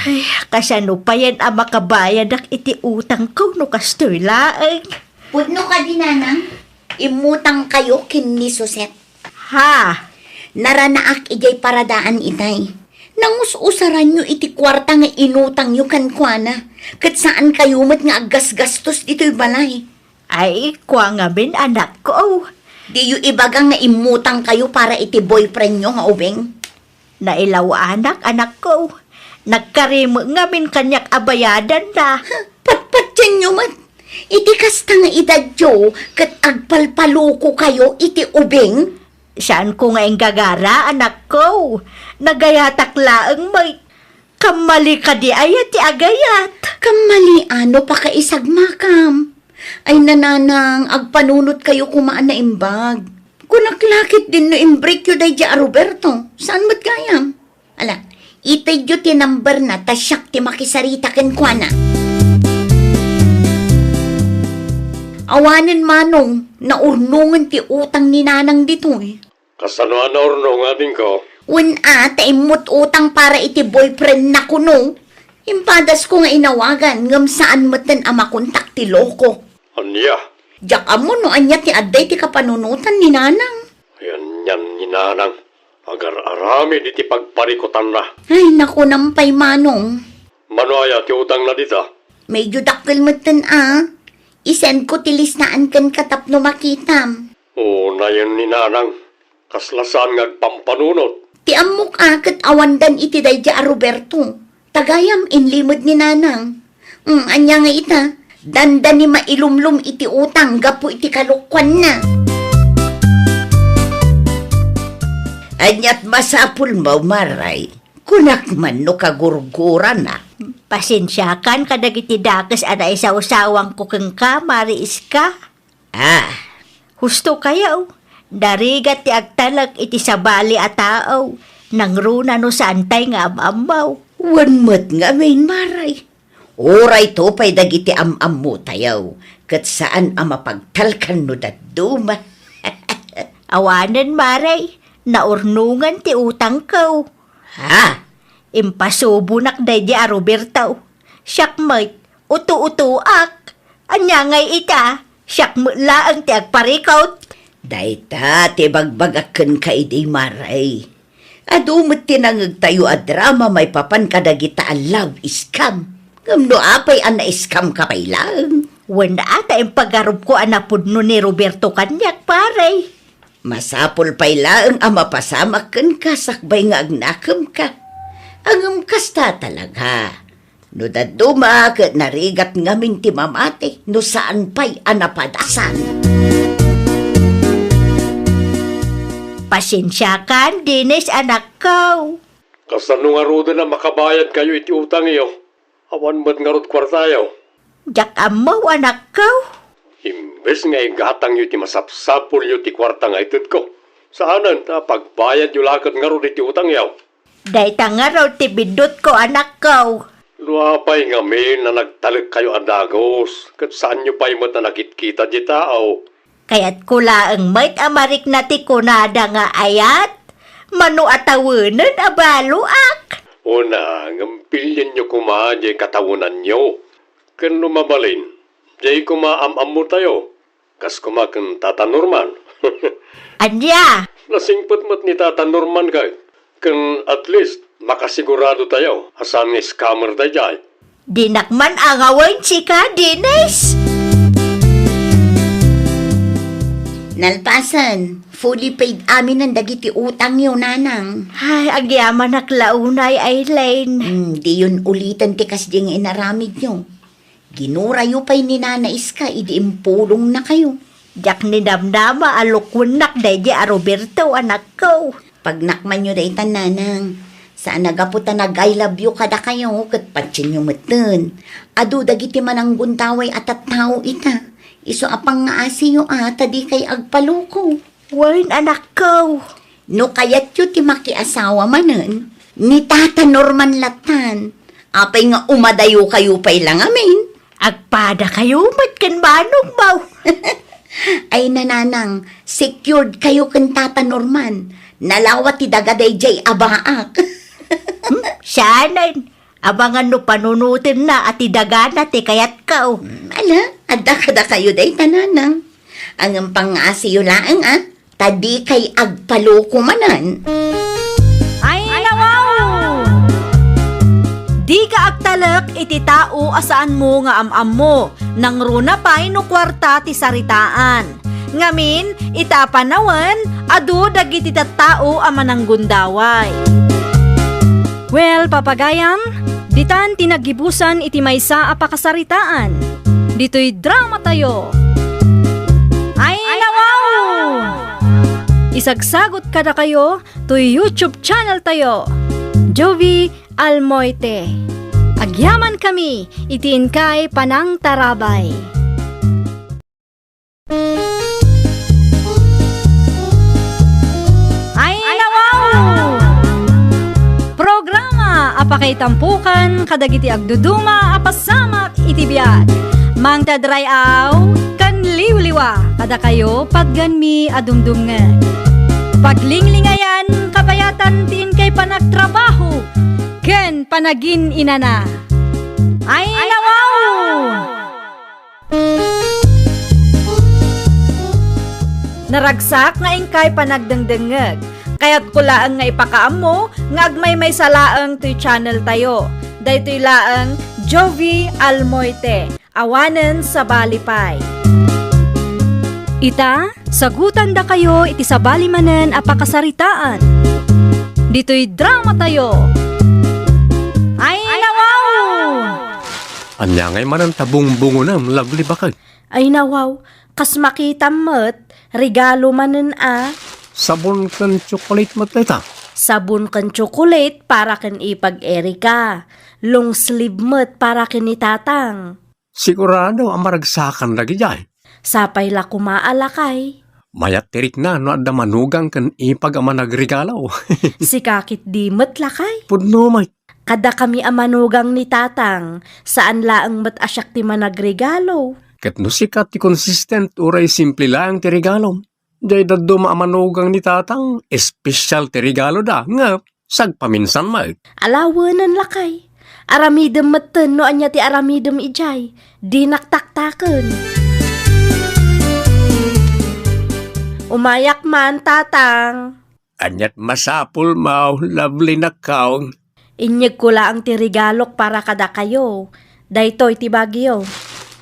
Ay, kasano payen a makabayadak iti utangko no kastoy laeng? Pudno kadi, Nanang? Immutangkayo ken ni Suset. Ha? Naranaak idiay paradaan itay. Nangus-usaranyo iti kuarta nga inutangyo kenkuana, ket saankayo met nga aggasgastos ditoy balay. Ay, kua ngamin, anakko. Diyo ibaga nga immutangkayo para iti boyfriendyo nga ubing? Nailaw-anak, anakko. Nagkarime ngamin kaniak a bayadanna. Patpatienyo met. Iti kasta nga edadyo, ket agpalpalukokayo iti ubing? Saanko nga inggagara, anakko. Nagayatak laeng met. Kammali kadi aya ti agayat? Kammali a no pakaisagmakam. Ay, Nanang, agpanunotkayo koma a naimbag. Kunak la ketdin no imbreakyo daydiay a Roberto. Saan met gayam? Ala, itedyo ti number-na ta siak ti makisarita kenkuana. Awanen, Manong, naurnongen ti utang ni Nanang ditoy. Kasano a naurnong, adingko? Wen a, ta immut-utang para iti boyfriend-na kuno. Impadasko nga inawagan, ngem saan metten a makontak ti loko. Ania? Diak ammo no ania ti adda iti kapanunotan ni Nanang. Ay, anian ni Nanang? Agar-aramid iti pagparikutanna. Ay, nakunam pay, Manong. Mano aya ti utangna dita? Medyo dakkel metten a. I-send ko ti listaan kenka tapno makitam. Unayen ni Nanang, kasla saan nga agpampanunot. Ti ammok a ket awandan iti daydiay a Roberto. Tagayam, inlimed ni Nanang. Mm, ania nga ita, dandani mailumlom iti utang gapu iti kalokuanna. Aniat masapulmo, Maray? Kunak man no kagurgurana. Pasensiakan kadagiti dakes a naisawsawangko kenka, Mari Iska. Ah. Husto kayo, narigat ti agtalek iti sabali a tao, nangruna no saantay nga am-ammo. Wen met ngamin, Maray. Uray to pay dagiti am-ammotayo, ket saan a mapagtalkan no dadduma. Awanen, Maray, naurnongan ti utangko. Ha? Impasubonak daydi a Roberto. Siak met, uto-utoak. Ania ngay ita? Siak met laeng ti agparikut. Dayta ti bagbagak kenka idi, Maray. Adu met ti nangngegtayo a drama maipapan kadagita a love scam. Ngem no apay a na-scam ka pay laeng? Wen a ta impagarupko a napudno ni Roberto kaniak, pare. Masapul pay laeng a mapasamak kenka sakbay nga agnakemka. Ngem kasta talaga. No dadduma ket narigat ngamin ti mamati, no saan pay a napadasan. Pasensiakan, Dennis, anakko. Kasano ngaruden a makabayadkayo iti utangyo? Awan met ngarud kuartayo. Diak ammo, anakko. Imbes nga igatangyo iti masapsapulyo ti kuarta nga itedko, saanen ta pagbayadyo la ket ngarud iti utangyo. Dayta ngarud ti biddutko, anakko. No apay ngamin a nagtalekkayo a dagus, ket saanyo pay met a nakitkita ti tao. Kayatko laeng met a marikna ti kunada nga ayat, mano a tawenen a baloak. Una, ngem pilienyo koma diay katawenanyo. Ken no mabalin, diay koma am-ammotayo. Kas koma ken Tata Norman. Ania? Nasingpet met ni Tata Norman kay, ken at least, makasiguradotayo a saan nga scammer daydiay. Dinak man angawen sika, Dennis. Nalpasen, fully paid aminen dagiti utangyo, nanang. Ay, agyamanak la unay, Aileen. Hmm, diyon uliten ti kasdi nga inaramidyo. Kinurayo pay ni Nana Iska idi impulongnakayo. Diak ni damdama a lukuennak daydiay a Roberto, anakko. Pagnakmanyo daytan, Nanang. Saan a gapu ta nag-I love you kadakayo ket patienyo metten. Adu dagiti mananggundaway a tattao ita. Isu a pangngaasiyo a ta dikay agpaloko. Wen, anakko. No kayatyo ti makiasawa manen, ni Tata Norman lattan. Apay nga umadayokayo pay la ngamin? Agpadakayo met ken manong, maw. Ay, Nanang, secured kayo ken Tata Norman. Nalawa ti daga daydiay a baak. Hmm, sianen. Amangan no panunotenna a ti dagana ti kayatko. Hmm, ala, adda kadakayo dayta, Nanang. Ngem pangngaasiyo laeng, a, ta dikay agpaloko manen. Ay, nawaw! Dika agtalek iti tao a saanmo nga am-ammo, nangruna pay no kuarta ti saritaan. Ngamin, ita a panawen, adu dagiti tattao a mananggundaway. Well, papagayam, ditan ti naggibusan iti maysa a pakasaritaan. Ditoy dramatayo. Ay, nawaw! Isagsagot kadakayo toy YouTube channel tayo, Jovie Almoite. Agyamankami iti inkay panangtarabay. Ay, nawaw! Programa a pakaitampokan kadagiti agduduma a pasamak iti biag. Mangted ray-aw ken liwliwa kadakayo, patgenmi a dumdumngeg. Paglinglingayan, kabayatan ti inkay panagtrabaho ken panagin-inana. Ay, nawaw! Naragsak nga inkay panagdengdengngeg. Kayatko laeng nga ipakaammo nga agmaymaysa laeng toy channel tayo. Daytoy laeng Jovie Almoite, awanen sabali pay. Ita, sagutandakayo iti sabali manen a pakasaritaan. Ditoy dramatayo. Ay, nawaw! Ania ngay manen ta bungbungonem, Lovely, bakek? Ay, nawaw, kas makitam met, regalo manen a. Sabon ken tsokolate met dayta. Sabon ken tsokolate para ken ipag Erica. Long sleeve met para ken ni Tatang. Sigurado a maragsakan dagidiay. Sapay la koma a lakay. Mayat ti rikna no adda manugang ken ipag a managregalo. Sika ketdi met, lakay. Pudno met. Kadakami a manugang ni Tatang, saan laeng met a siak ti managregalo. Ket no sika ti consistent, uray simple laeng ti regalom, diay dadduma a manugang ni Tatang, espesyal ti regaloda, nga sagpaminsan met. Alawenen, lakay. Aramidem metten no ania ti aramidem idiay. Dinak taktaken. Umayak man, Tatang. Aniat masapulmo, Lovely, nakkaw? Inyegko laeng ti regalok para kadakayo. Daytoy ti bagyo.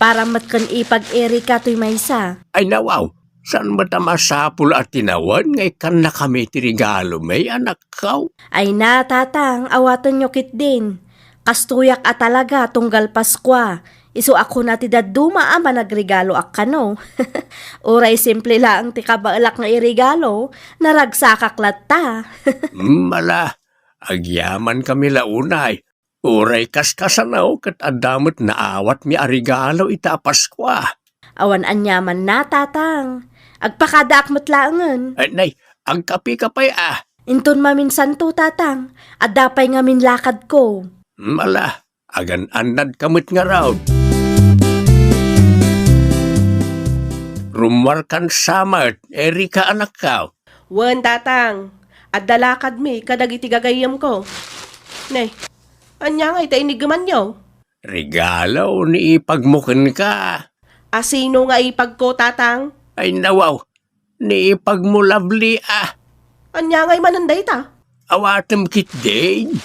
Para met ken ipag Erica toy maysa. Ay, nawaw, saan met a masapul a tinawen nga ikkannakami ti regalomi, anakkaw? Ay na, Tatang, awatenyo ketdin. Kastoyak a talaga tunggal Paskua. Isu a kuna ti dadduma a managregaloak kano. Uray simple laeng ti kabaelak nga iregalo, naragsakak latta. Mala, agyamankami la unay. Uray kaskasano ket adda met naawatmi a regalo ita a Paskua. Awan aniamanna, Tatang. Agpakadaak met laengen. Ay, nay, agkapika pay a. Inton maminsanto, Tatang. Adda pay ngamin lakadko. Mala, agan-annadka met ngarud. Rummuarkan sa met, Erica, anakko. Wen, Tatang. Adda lakadmi kadagiti gagayyemko. Ne, ania ngay ta iniggemanyo? Regalo ni ipagmo kenka. A sino nga ipagko, Tatang? Ay, nawaw, ni ipagmo, Lovely, a. Ania ngay manen dayta? Awatem ketdin.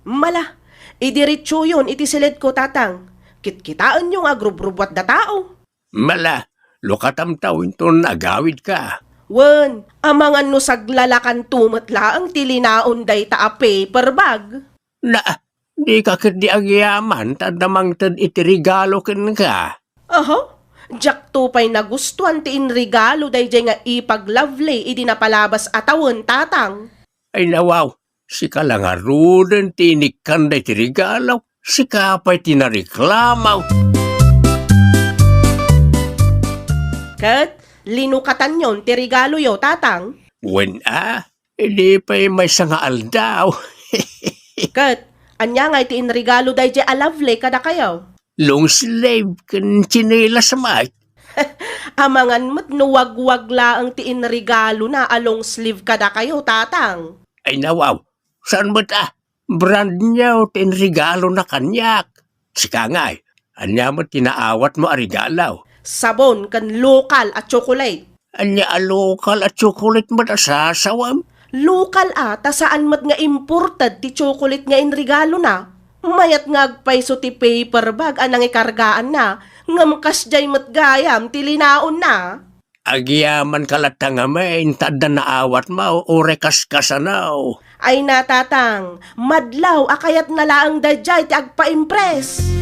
Mala, idiretsoyon iti siledko, Tatang. Kitkitaenyo nga agrubrubbuat da tao. Mala, lukatamtaw inton agawidka. Wen, amangan no saglalakanto met laeng ti linaon dayta a paper bag. Na, Dika ketdi agyaman ta adda mangted iti regalo kenka. Aha? Diakto pay nagustuan ti inregalo daydiay nga ipag-lovely idi napalabas a tawen, Tatang. Ay, nawaw, sika la ngaruden ti inikkanda iti regalo, sika pay ti nareklamo. Ket linukatanyon ti regaloyo, Tatang? Wen a, idi pay maysa nga aldaw. Ket ania ngay ti inregalo daydiay a lovely kadakayo? Long sleeve ken tsinelas met. Amangan met no wagwag laeng ti inregalona a long sleeve kadakayo, Tatang. Ay, nawaw, saan met a? Brand new ti inregalona kaniak. Sika ngay, ania met ti naawatmo a regalo? Sabon ken lokal a tsokolate. Ania a lokal a tsokolate met a sasawem? Lokal a, ta saan met nga imported ti tsokolate nga inregalona. Mayat nga agpayso ti paper bag a nangikargaanna, ngem kasdiay met gayam ti linaonna. Agyamanka latta ngamin ta adda naawatmo, uray kaskasano. Ay na, Tatang, madlaw a kayatna laeng daydiay ti agpa-impress.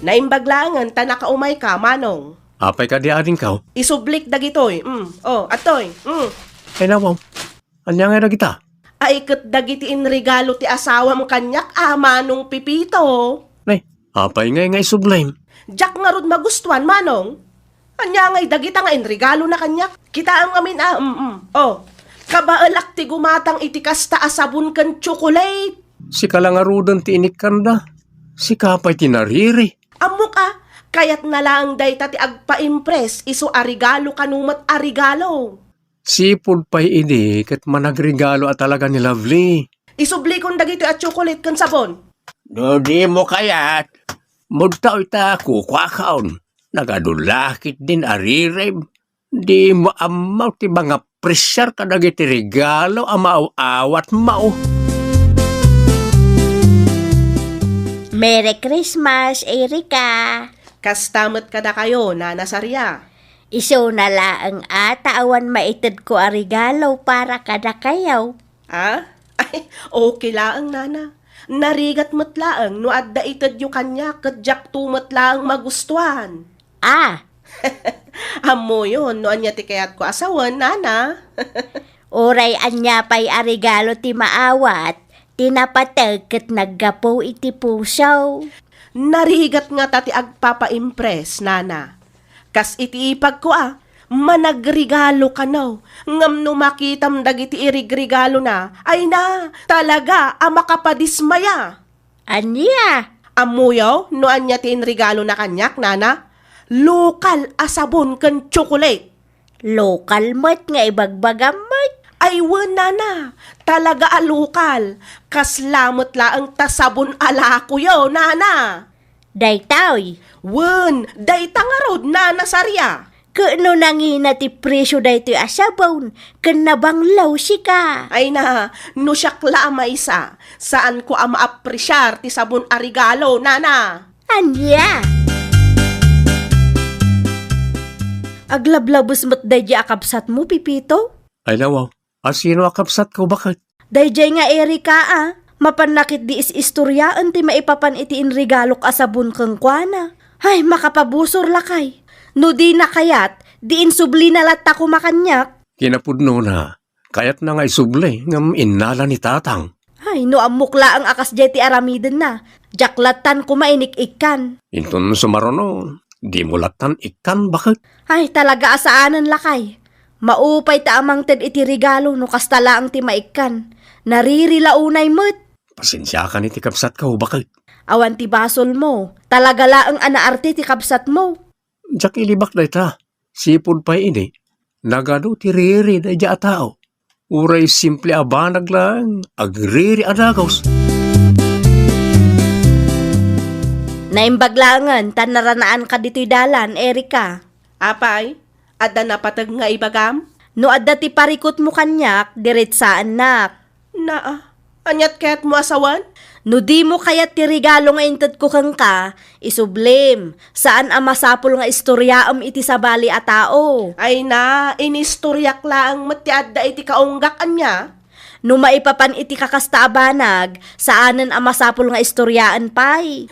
Naimbag laengen ta nakaumayka, Manong. Apay kadi adingko? Isublik dagitoy. Mm. Oh, adtoy. Mm. Ay, nawaw. Ania ngay dagita? Ay, ket dagiti inregalo ti asawam kaniak a, Manong Pepito. Nay, apay ngay nga isublim? Diak ngarud magustuan, Manong. Ania ngay dagita nga inregalona kaniak? Kitaem ngamin a, mm, mm. Oh, kabaelak ti gumatang iti kasta a sabon ken tsokolate. Sika la ngaruden ti inikkanda. Sika pay ti nariri. Ammok a, kayatna laeng dayta ti agpa-impress isu a regalo kano met a regalo. Sipud pay idi ket managregalo a talaga ni Lovely. Isublikon dagitoy a tsokolate ken sabon. No dimo kayat, mudtaw ita kukuakon. Nagadu la ketdin a ririb. Dimo ammo ti mangapresiar kadagiti regalo a maaw-awatmo. Merry Christmas, Erika! Kasta met kadakayo, Nana Saria. Isuna laeng a ta awan maitedko a regalo para kadakayo. Ah? Ay, okay laeng, Nana. Narigat met laeng no adda itedyo kaniak ket diakto met laeng magustuan. Ah! Ammoyon no ania ti kayatko a sawen, Nana. Uray ania pay a regalo ti maawat, ti napateg ket naggapu iti puso. Narigat ngata ti agpapa-impress, Nana. Kas iti ipagko a, managregalo kano, ngem no makitam dagiti irigregalona, ay na, talaga a makapadismaya. Ania? Ammoyo no ania ti inregalona kaniak, Nana? Lokal a sabon ken tsokolate. Lokal met nga ibagbagam met. Ay wen, Nana, talaga a lokal. Kasla met laeng ta sabon a lakoyo, Nana. Daytoy. Wen, dayta ngarud, Nana Saria. Ket no nangina ti presio daytoy a sabon, ken nabanglaw sika. Ay na, no siak la a maysa, saanko a maapresiar ti sabon a regalo, Nana. Ania? Aglablabes met daydiay a kabsatmo, Pepito? Ay, nawaw. A sino a kabsatko, baket? Daydiay nga Erika a, mapanna ketdi is-istoriaen ti maipapan iti inregalok a sabon kenkuana. Ay, makapabusor, lakay. No dina kayat, di insublina latta koma kaniak. Kinapudnona, kayatna nga isubli, ngem innala ni tatang. Ay, no ammok laeng a kasdiay ti aramidenna, diak lattan koma inik-ikkan. Inton sumaruno, dimo lattan ikkan, baket? Ay, talaga a saanen, lakay. Maupay ta a mangted iti regalo no kasta laeng ti maikkan. Nariri la unay met. Pasensiakan iti kabsatko, baket. Awan ti basolmo. Talaga laeng a naarte ti kabsatmo. Diak ilibak dayta. Sipud pay idi, nagadu ti riri daydiay a tao. Uray simple a banag laeng, agriri a dagus. Naimbag laengen ta naranaanka ditoy dalan, Erika. Apay, adda napateg nga ibagam? No adda ti parikutmo kaniak, diretsaennak. Naa, aniat kayatmo a sawen? No dimo kayat ti regalo nga intedko kenka, isublim. Saan a masapul nga istoriaem iti sabali a tao. Ay na, inistoriak laeng met ti adda iti kaunggak, ania? No maipapan iti kakasta a banag, saanen a masapul nga istoriaen pay.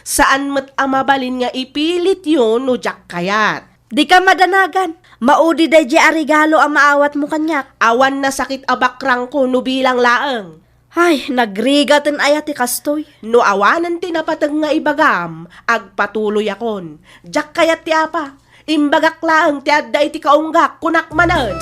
Saan met a mabalin nga ipilityo no diak kayat. Dika madanagan. Maudi daydiay a regalo a maawatmo kaniak. Awan nasakit a bakrangko no bilang laeng. Ay, nagrigaten aya ti kastoy. No awanen ti napateg nga ibagam, agpatuloyakon. Diak kayat ti apa. Imbagak laeng ti adda iti kaunggak, kunak manen.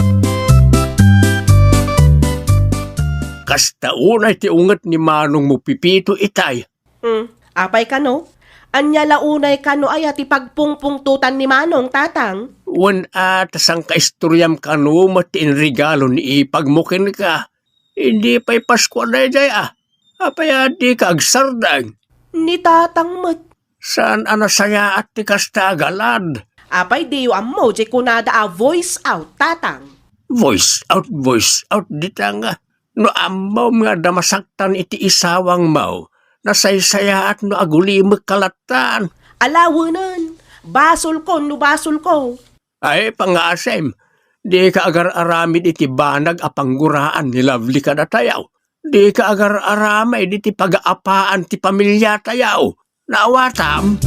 Kasta unay ti unget ni manongmo Pipito itay. Hmm, apay kano? Ania la unay kano aya ti pagpungpungtotan ni Manong, Tatang? Wen a, ta sangkaistoriam kano met ti inregalo ni ipagmo kenka. Idi pay Paskua daydiay a. Apay a dika agsardeng? Ni Tatang met. Saan a nasayaat ti kasta a galad? Apay diyo ammo, di kunada a voice out, Tatang? Voice out, voice out, dita nga. No ammom nga adda masaktan iti isawangmo, nasaysayaat no agulimekka lattan. Alawenen, basolko no basolko. Ay, pangasem, dika agar-aramid iti banag a pangguraan ni Lovely kadatayaw. Dika agar-aramid iti pagaapaan ti pamiliatayaw. Naawatam?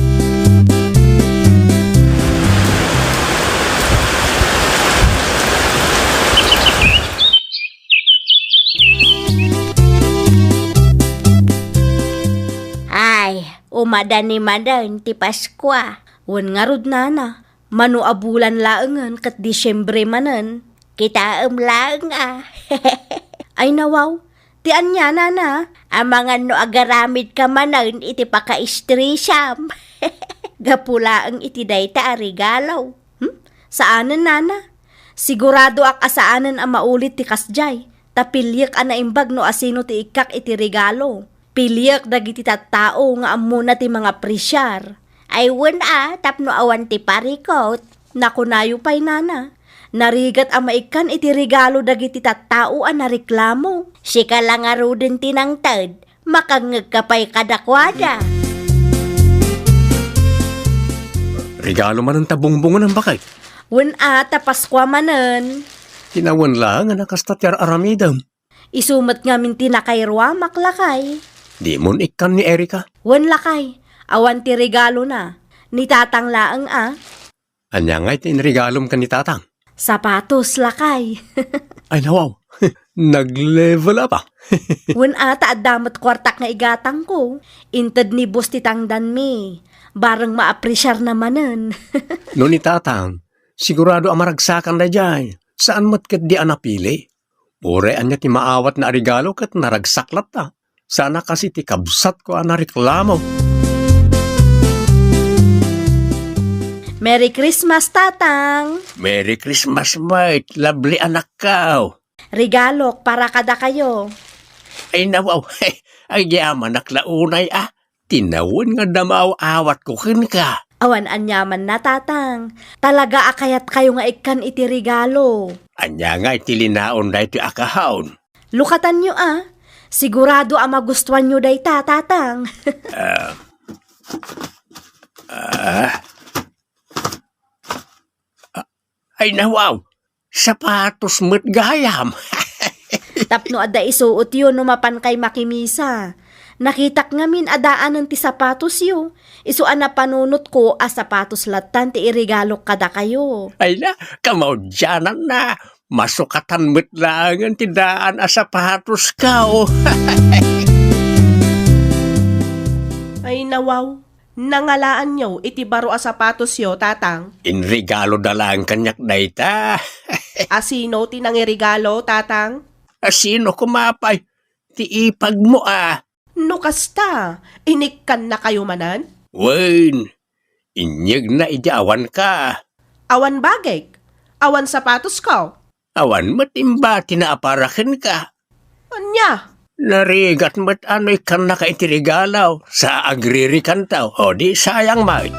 Ay, umadani manen ti Paskua. Wen ngarud, nana, mano a bulan laengen ket Disiembre manen. Kitaem laeng a. Ay nawaw, ti ania, nana? Amangan no agaramidka manen iti pakaistresam. Gapu laeng iti dayta a regalo. Hmm? Saanen, nana? Siguradoak a saanen a maulit ti kasdiay. Ta piliek a naimbag no asino ti ikkak iti regalo. Piliek dagiti tattao nga ammona ti mangapresiar. Ay wen a, tapno awan ti parikot. Nakunayo pay, nana. Narigat a maikkan iti regalo dagiti tattao a nareklamo. Sika la ngaruden ti nangted, makangngegka pay kadakuada. Regalo manen ta bungbungen, bakay? Wen a, ta Paskua manen. Kinawen laeng a nakasta ti ar-aramidem. Isu met ngamin ti nakairuamak, lakay. Dimon ikkan ni Erika? Wen, lakay. Awan ti regalona. Ni Tatang laeng a. Ania ngay ti inregalom ken ni Tatang? Sapatos, lakay. Ay, nawaw. Nag-level up a. Wen a, ta adda met kuartak nga igatangko. Inted ni boss ti tangdanmi. Bareng maapresiarna manen. No ni Tatang, sigurado a maragsakan daydiay. Saan met ketdi a napili. Uray ania ti maawatna a regalo ket naragsak latta. Saan a kasi ti kabsatko a nareklamo. Merry Christmas, Tatang! Merry Christmas met, Lovely anakko! Regalok para kadakayo. Ay, nawaw, agyamanak la unay a. Tinawen nga adda maaw-awatko kenka. Awan aniamanna, Tatang. Talaga a kayatkayo nga ikkan iti regalo. Ania nga iti linaon daytoy a kahaon? Lukatanyo a. Sigurado a magustuanyo dayta, Tatang. Ah. Ah. Ay, nawaw! Sapatos met gayam! Tapno adda isuotyo no mapankay makimisa. Nakitak ngamin a daanen ti sapatosyo. Isu a napanunotko a sapatos lattan ti iregalok kadakayo. Ay na, kamaudiananna. Masukatan met laengen ti daan a sapatosko. Ay, nawaw. Nangalaanyo iti baro a sapatosyo, Tatang? Inregaloda laeng kaniak dayta. Asino ti nangiregalo, Tatang? Asino koma pay? Ti ipagmo a. No kasta, inikkannakayo manen? Wen, inyegna idi awanka. Awan bagik, awan sapatosko. Awan met imbatina a para kenka. Ania? Narigat met a no ikkannaka iti regalo, sa agririkanto, o di sayang met.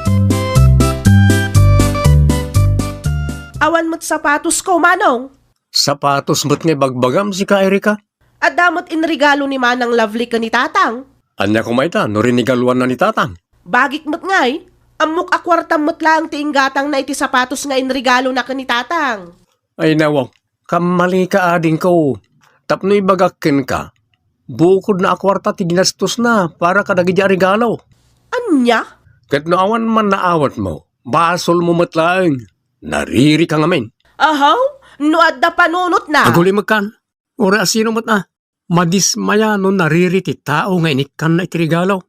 Awan met sapatosko, Manong. Sapatos met nga ibagbagam, sika, Erika? Adda met inregalo ni Manang Lovely ken ni Tatang. Ania koma ita no rinigaluanna ni Tatang? Bagik met ngay, ammok a kuartam met laeng ti inggatangna iti sapatos nga inregalona ken ni Tatang. Ay, nawaw, kammalika, adingko. Tapno ibagak kenka, bukodna a kuarta ti ginastosna para kadagiti a regalo. Ania? Ket no awan man naawatmo, basolmo met laeng. Naririka ngamin. Ahaw, no adda panunotna. Agulimekkan. Uray a sino met a, madismaya no nariri ti tao nga inikkanna iti regalo.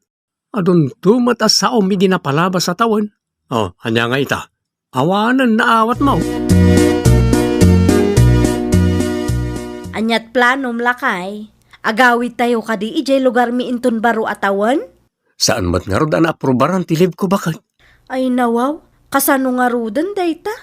Adunto met a saom idi napalabas a tawen. O, ania nga ita? Awanen naawatmo. Aniat planom, lakay? Agawidtayo kadi idiay lugarmi inton baro a tawen? Saan met ngarud a naaprubaran ti leave ko, baket. Ay, nawaw, kasano ngaruden dayta?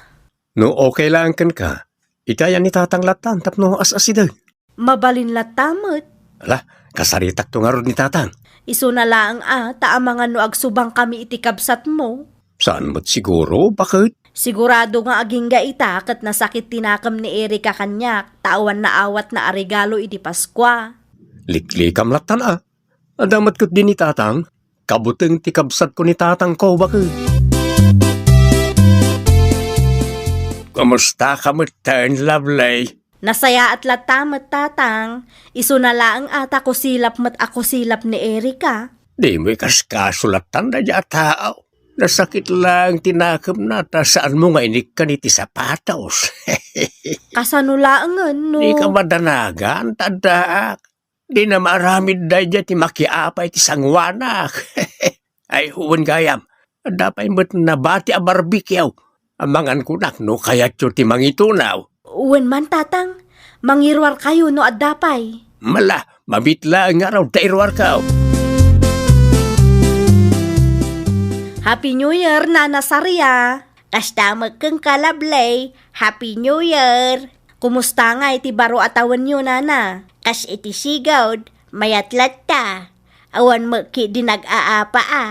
No okay laeng kenka, itayan ni Tatang lattan tapno as-asideg. Mabalin latta met. Ala, kasaritakto ngarud ni Tatang. Isuna laeng a, ta amangan no agsubangkami iti kabsatmo. Saan met siguro, baket? Sigurado nga agingga ita ket nasakit ti nakem ni Erika kaniak, ta awan naawatna a regalo idi Paskua. Liklikam lattan a. Adda met ketdi ni Tatang, kabuteng ti kabsatko ni Tatangko, baket. Kumustaka metten, Lovely? Nasayaat latta met, Tatang. Isuna laeng a ta kusilap met a kusilap ni Erika. Dimo ikaskaso lattan daydiay a tao. Nasakit laeng ti nakemna ta saanmo nga inikkan iti sapatos. Kasano laengen no? Dika madanagan, ta addaak. Dina maaramid daydiay ti makiapa iti sangoanak. Ay, wen gayam, adda pay met nabati a barbecue. Amangan kunak no kayatyo ti mangitunaw. Wen man, Tatang, mangiruarkayo no adda pay. Mala, mabit laeng ngarud ta iruarkaw. Happy New Year, Nana Saria. Kasta met kenka, Lovely. Happy New Year. Kumusta ngay ti baro a tawenyo, Nana? Kas iti sigud, mayat latta. Awan met ketdi nag-aapa a.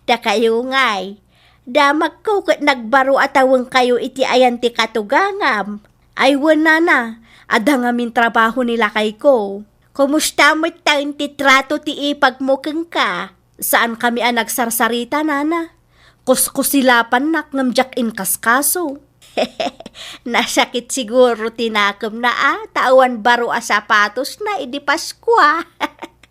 Dakayo ngay. Damagko ket nagbaro a tawenkayo iti ayan ti katugangam. Ay wen, Nana, adda ngamin trabaho ni lakayko. Kumusta metten ti trato ti ipagmo kenka? Saankami a nagsarsarita, Nana. Kuskusilapannak ngem diak inkaskaso. Nasakit siguro ti nakemna a ta awan baro a sapatosna idi Paskua.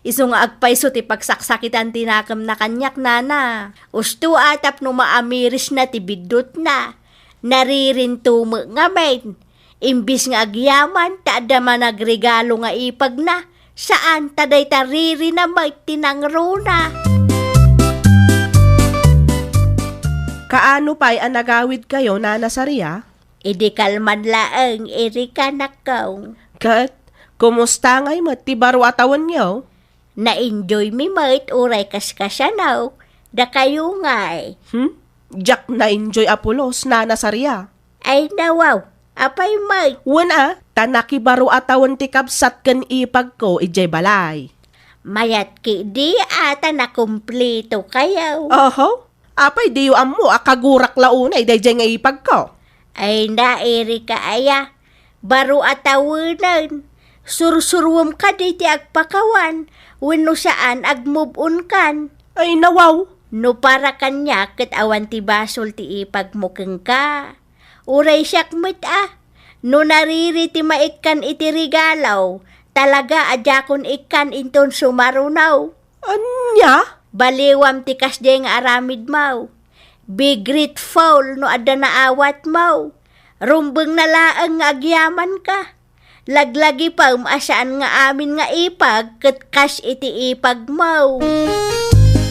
Isu nga agpayso ti pagsaksakitan ti nakemna kaniak, Nana. Usto a tapno maamirisna ti biddutna. Naririnto met ngamin. Imbis nga agyaman ta adda managregalo nga ipagna, saan ta dayta ririna met ti nangruna. Kaano pay a nagawidkayo, Nana Saria? Idi kalman laeng, Erika, nakkaw. Ket, kumusta ngay met ti baro a tawenyo? Na-enjoy mi met uray kaskasano, dakayo ngay. Hmm? Diak na-enjoy a pulos, Nana Saria. Ay, nawaw, apay met? Wen a, ta nakibaro a tawen ti kabsat ken ipagko idiay balay. Mayat ketdi a ta nakumplitokayo. Oho, apay diyo ammo a kagurak la unay daydiay nga ipagko? Ay, na, Erika, aya. Baro a tawenen. Sursuruem kadi ti agpakawan, wenno saan, agmove-on kan. Ay, nawaw. No para kaniak ket awan ti basol ti ipagmo kenka. Uray siak met a, no nariri ti maikkan iti regalo, talaga a diakon ikkan inton sumaruno. Ania? Baliwam ti kasdiay nga aramidmo. Be grateful no adda naawatmo. Rumbengna laeng nga agyamanka. Laglagipem a saan nga amin nga ipag ket kas iti ipagmo.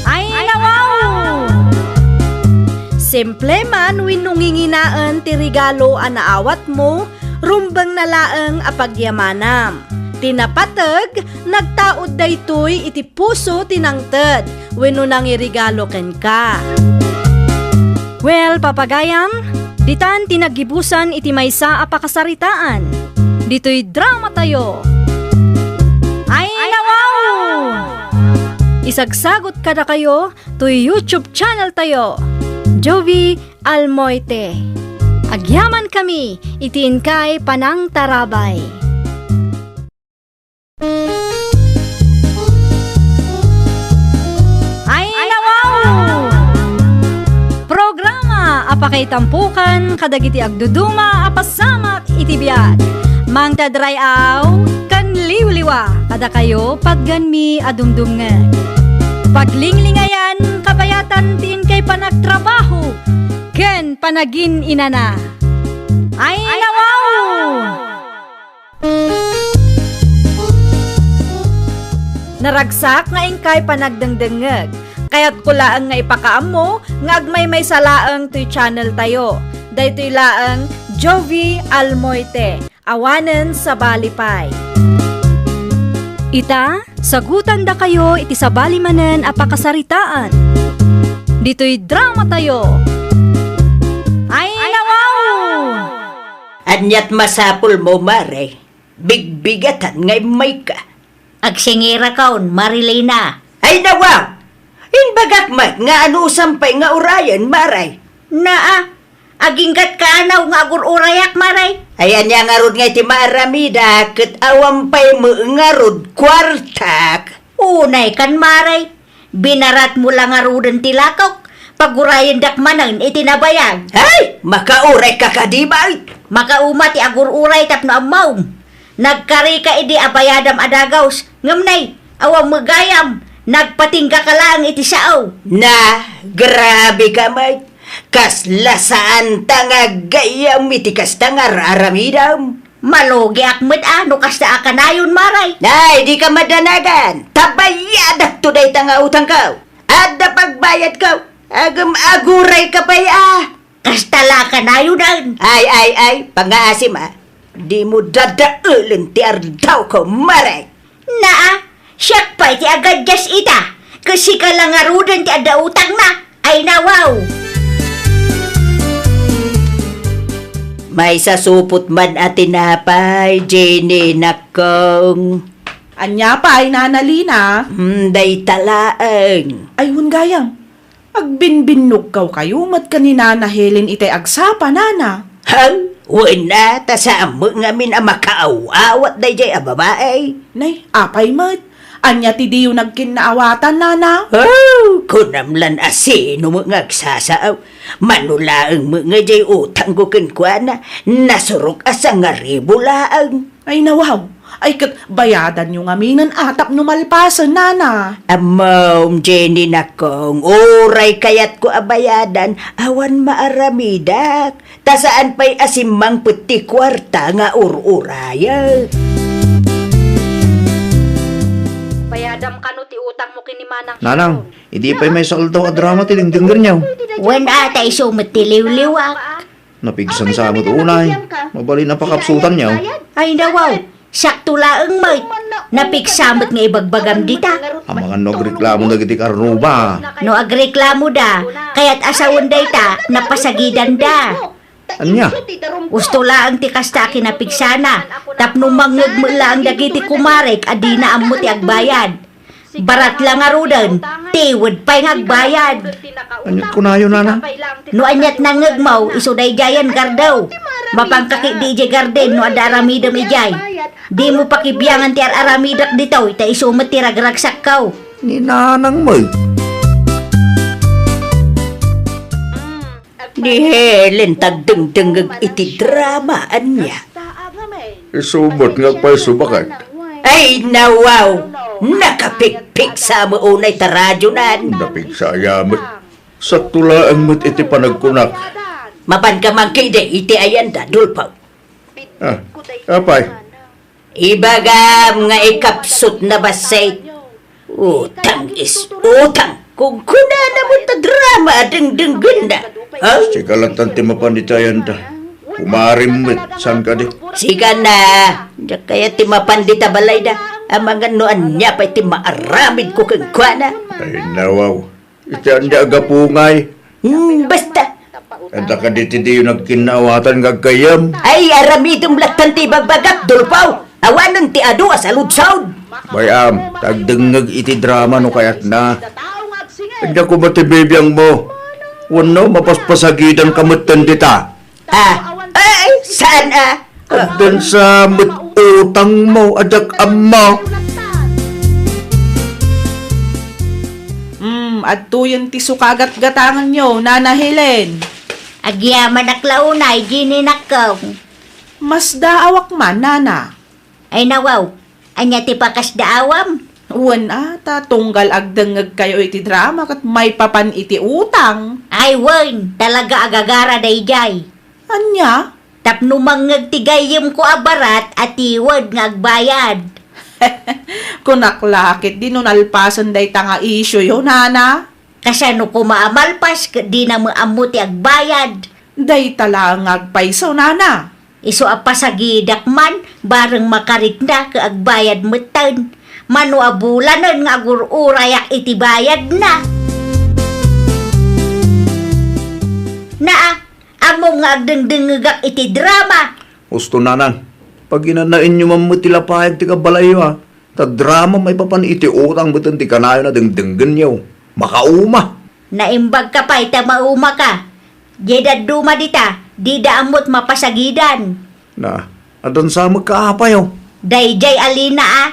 Ay, nawaw! Simple man wenno nginginaen ti regalo a naawatmo, rumbengna laeng a pagyamanam. Ti napateg, nagtaud daytoy iti puso ti nangted wenno nangiregalo kenka. Well, papagayam, ditan ti naggibusan iti maysa a pakasaritaan. Ditoy dramatayo. Ay, nawaw! Isagsagot kadakayo toy YouTube channeltayo, Jovie Almoite. Agyamankami iti inkay panangtarabay. Ay, nawaw! Programa a pakaitampokan kadagiti agduduma a pasamak iti biag. Mangted ray-aw ken Liwliwa kadakayo, patganmi a dumdumngeg. Paglinglingayan, kabayatan ti inkay panagtrabaho ken panagin-inana. Ay, nawaw! Naragsak nga inkay panagdengdengngeg. Kayatko laeng nga ipakaammo nga agmaymaysa laeng toy channel tayo. Daytoy laeng Jovie Almoite. Awanen sabali pay. Ita, sagutandakayo iti sabali manen a pakasaritaan. Ditoy drama tayo. Ay, nawaw! Aniat masapulmo, Mare? Bigbigatan nga immayka. Agsingirakon, Marilina. Ay, nawaw! Imbagak met nga anusam pay nga urayen, Mare. Naa, aginggatka anaw nga agur-urayak, Mare. Ay, ania ngarud nga iti maaramida, ket awan pay met ngarud kuartak. Unay kan, Mare. Binaratmo la ngaruden ti lakok, pagurayendak manen iti nabayag. Ay, makaurayka kadi, Mare? Makauma ti agur-uray tapno ammom. Nagkarika idi abayadam a dagaus, ngem nay, awan met gayam, nagpatinggaka laeng iti sao. Na, grabe ka met. Kasla saanta nga aggayam iti kasta nga ar-aramidam. Malugiak met a no kasta a kanayon, Mare. Ay, dika madanagan. Ta bayadakto dayta nga utangko. Adda pagbayadko. Agem-agurayka pay a. Kasta la kanayonen. Ay, ay, ay, pangngaasim a. Dimo dadaelen ti ardawko, Mare. Naa, siak pay ti agadias ita, ket sika la ngaruden ti adda utangna. Ay, nawaw! Maisasupot man a tinapay, Jenny, nakkong. Ania pay, Nana Lina? Hmm, dayta laeng. Ay, wen gayam. Agbinbinnogkaw kayo met ken ni Nana Helen itay agsapa, Nana. Haw, wen a, ta saan met ngamin a makaaw-awat daydiay a babai. Nay, apay met? Ania ti diyo nagkinnaawatan, Nana? Oh, kunam lan a sino met nga agsasaaw. Mano laeng met nga diay utangko kenkuana, nasurok a sangaribu laeng. Ay, nawaw. Ay, ket bayadanyo ngaminen a tapno malpasen, Nana. Ammom, Jenny, nakkong, uray kayatko a bayadan, awan maaramidak. Ta saan pay a simmangpet ti kuarta nga ur-urayen. Bayadam kano ti utangmo ken ni Manang Nanang, Sharon. Idi pay maysa aldaw a drama ti dengdenggenyo. Wen a, ta isu met ti liwliwak. Napigsan sa met unay. Mabalin a pakapsutanyo. Ay, nawaw. Sakto laeng met. Napigsa met nga ibagbagam dita. Amangan no agreklamo dagiti karruba. No agreklamoda, kayat a sawen dayta, napasagidanda. Ania? Usto laeng ti kasta a kinapigsana, tapno mangngeg met laeng dagiti kumarek a dina ammo ti agbayad. Barat la ngaruden, tiwed pay nga agbayad. Aniat kunayo, Nana? No aniat nangngegmo, isu daydiayen gardew. Mapanka ketdi idiay garden no adda aramidem idiay. Dimo pakibiangan ti ar-aramidek ditoy, ta isu met ti ragragsakko. Ni Nanang met. Ni Helen ti agdengdengngeg iti drama, ania? Isu met nga agpayso, baket. Ay, nawaw! Nakapigpigsa met unay ta radionan. Napigsa aya met. Sakto laeng met iti panagkunak. Mapanka man ketdi iti ayanda, Dolfo. Ah, apay? Ibagam nga ikapsut na bassit. Utang is utang. Kunkunana met ta drama a dengdenggenna. Ha? Sika lattan ti mapan iti ayanda. Kumarem met, saan kadi? Sika na. Diak kayat ti mapan dita balayda. Amangan no ania pay ti maaramidko kenkuana. Ay, nawaw. Iti ania a gapu ngay? Hmm, basta. Adda kadi ti diyo nagkinnaawatan nga aggayyem? Ay, aramidem lattan ti ibagbagak, Dolfo. Awanen ti adu a saludsod. Bay-am, ta agdengngeg iti drama no kayatna. Ania koma ti bibiangmo? Wenno, mapaspasagidanka metten dita? Ah, ay, saan a? Addan sa met utangmo, addak ammo. Hmm, adtoyen ti sukagatgatanganyo, Nana Helen. Agyamanak la unay, Jenny, nakkong. Masdaawak man, Nana. Ay, nawaw. Ania ti pakasdaawam? Wen a, ta tunggal agdengngegkayo iti drama ket maipapan iti utang. Ay wen, talaga agagara daydiay. Ania? Tapno mangngeg ti gayyemko a barat a tiwed nga agbayad. Kunak la ketdi no nalpasen dayta nga isioyo, nana. Kasano koma a malpas ket dina met ammo ti agbayad? Dayta laeng nga agpayso, nana. Isu a pasagidak man, bareng makarikna ket agbayad metten. Mano a bulanen nga agur-urayak iti bayadna. Naa, ammom nga agdengdengngegak iti drama. Husto, nanang. Paginanaenyo man met ti lapayag ti kabalayyo, a. Ta drama maipapan iti utang metten ti kanayon a dengdenggenyo. Makauma! Naimbagka pay ta maumaka. Diay dadduma dita, dida ammot mapasagidan. Na, addan sa met ka, apay, o? Daydiay a Lina, a.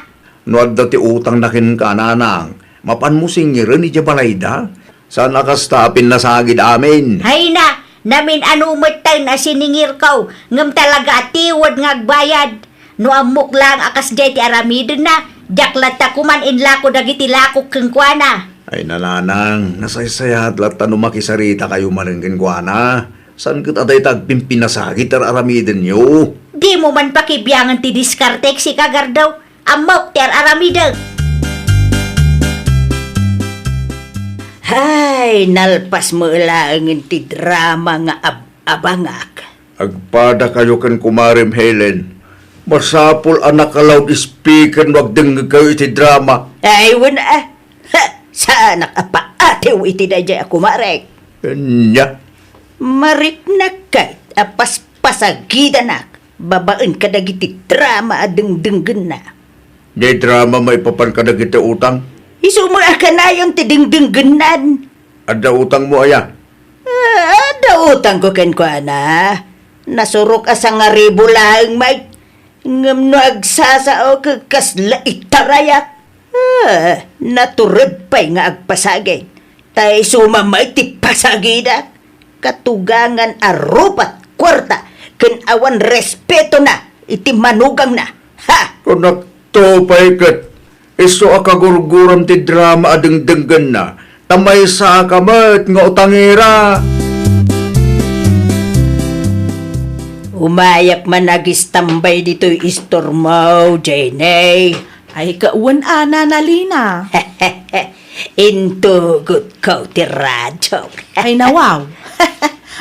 No adda ti utangna kenka, nanang, mapanmo singiren idiay balayda? Saan a kasta a pinnasagid amin. Hayna, namin-ano metten a siningirko, ngem talaga a tiwed nga agbayad. No ammok laeng a kasdiay ti aramidenna, diak latta koman inlako dagiti lakok kenkuana. Ay, nanang, nasaysayaat latta no makisaritakayo manen kenkuana. Saan ket a dayta agpimpinasagid ti ar-aramidenyo? Dimo man pakibiangen ti diskartek, sika, Gardaw. Ammok ti ar-aramidek. Hay, nalpas met laengen ti drama nga ab-abangak. Agpadakayo ken kumarem Helen. Masapul a naka-loudspeaker no agdengngegkayo iti drama. Ay, wen a. Ha! Saanak a paatiw iti daydiay a kumarek. Ania? Mariknak ket a paspasagidanak babaen kadagiti drama a dengdenggenna. Diay drama maipapan kadagiti utang? Isu met a kanayon ti dengdenggennan. Adda utangmo aya? Ah, adda utangko kenkuana. Nasurok a sangaribu laeng met. Ngem no agsasao ket kasla itarayak. Ah, natured pay nga agpasagid. Ta isu met ti pasagidak. Katugangan a rupat kuarta ken awan respetona iti manugangna. Ha! Kunakto pay ket isu a kagurguram ti drama a dengdenggenna, ta maysaka met nga utangera. Umayak man agistambay ditoy istormo, Jenny. Ay, kawen a, Nana Lina. Intugotko ti radio. Ay, nawaw.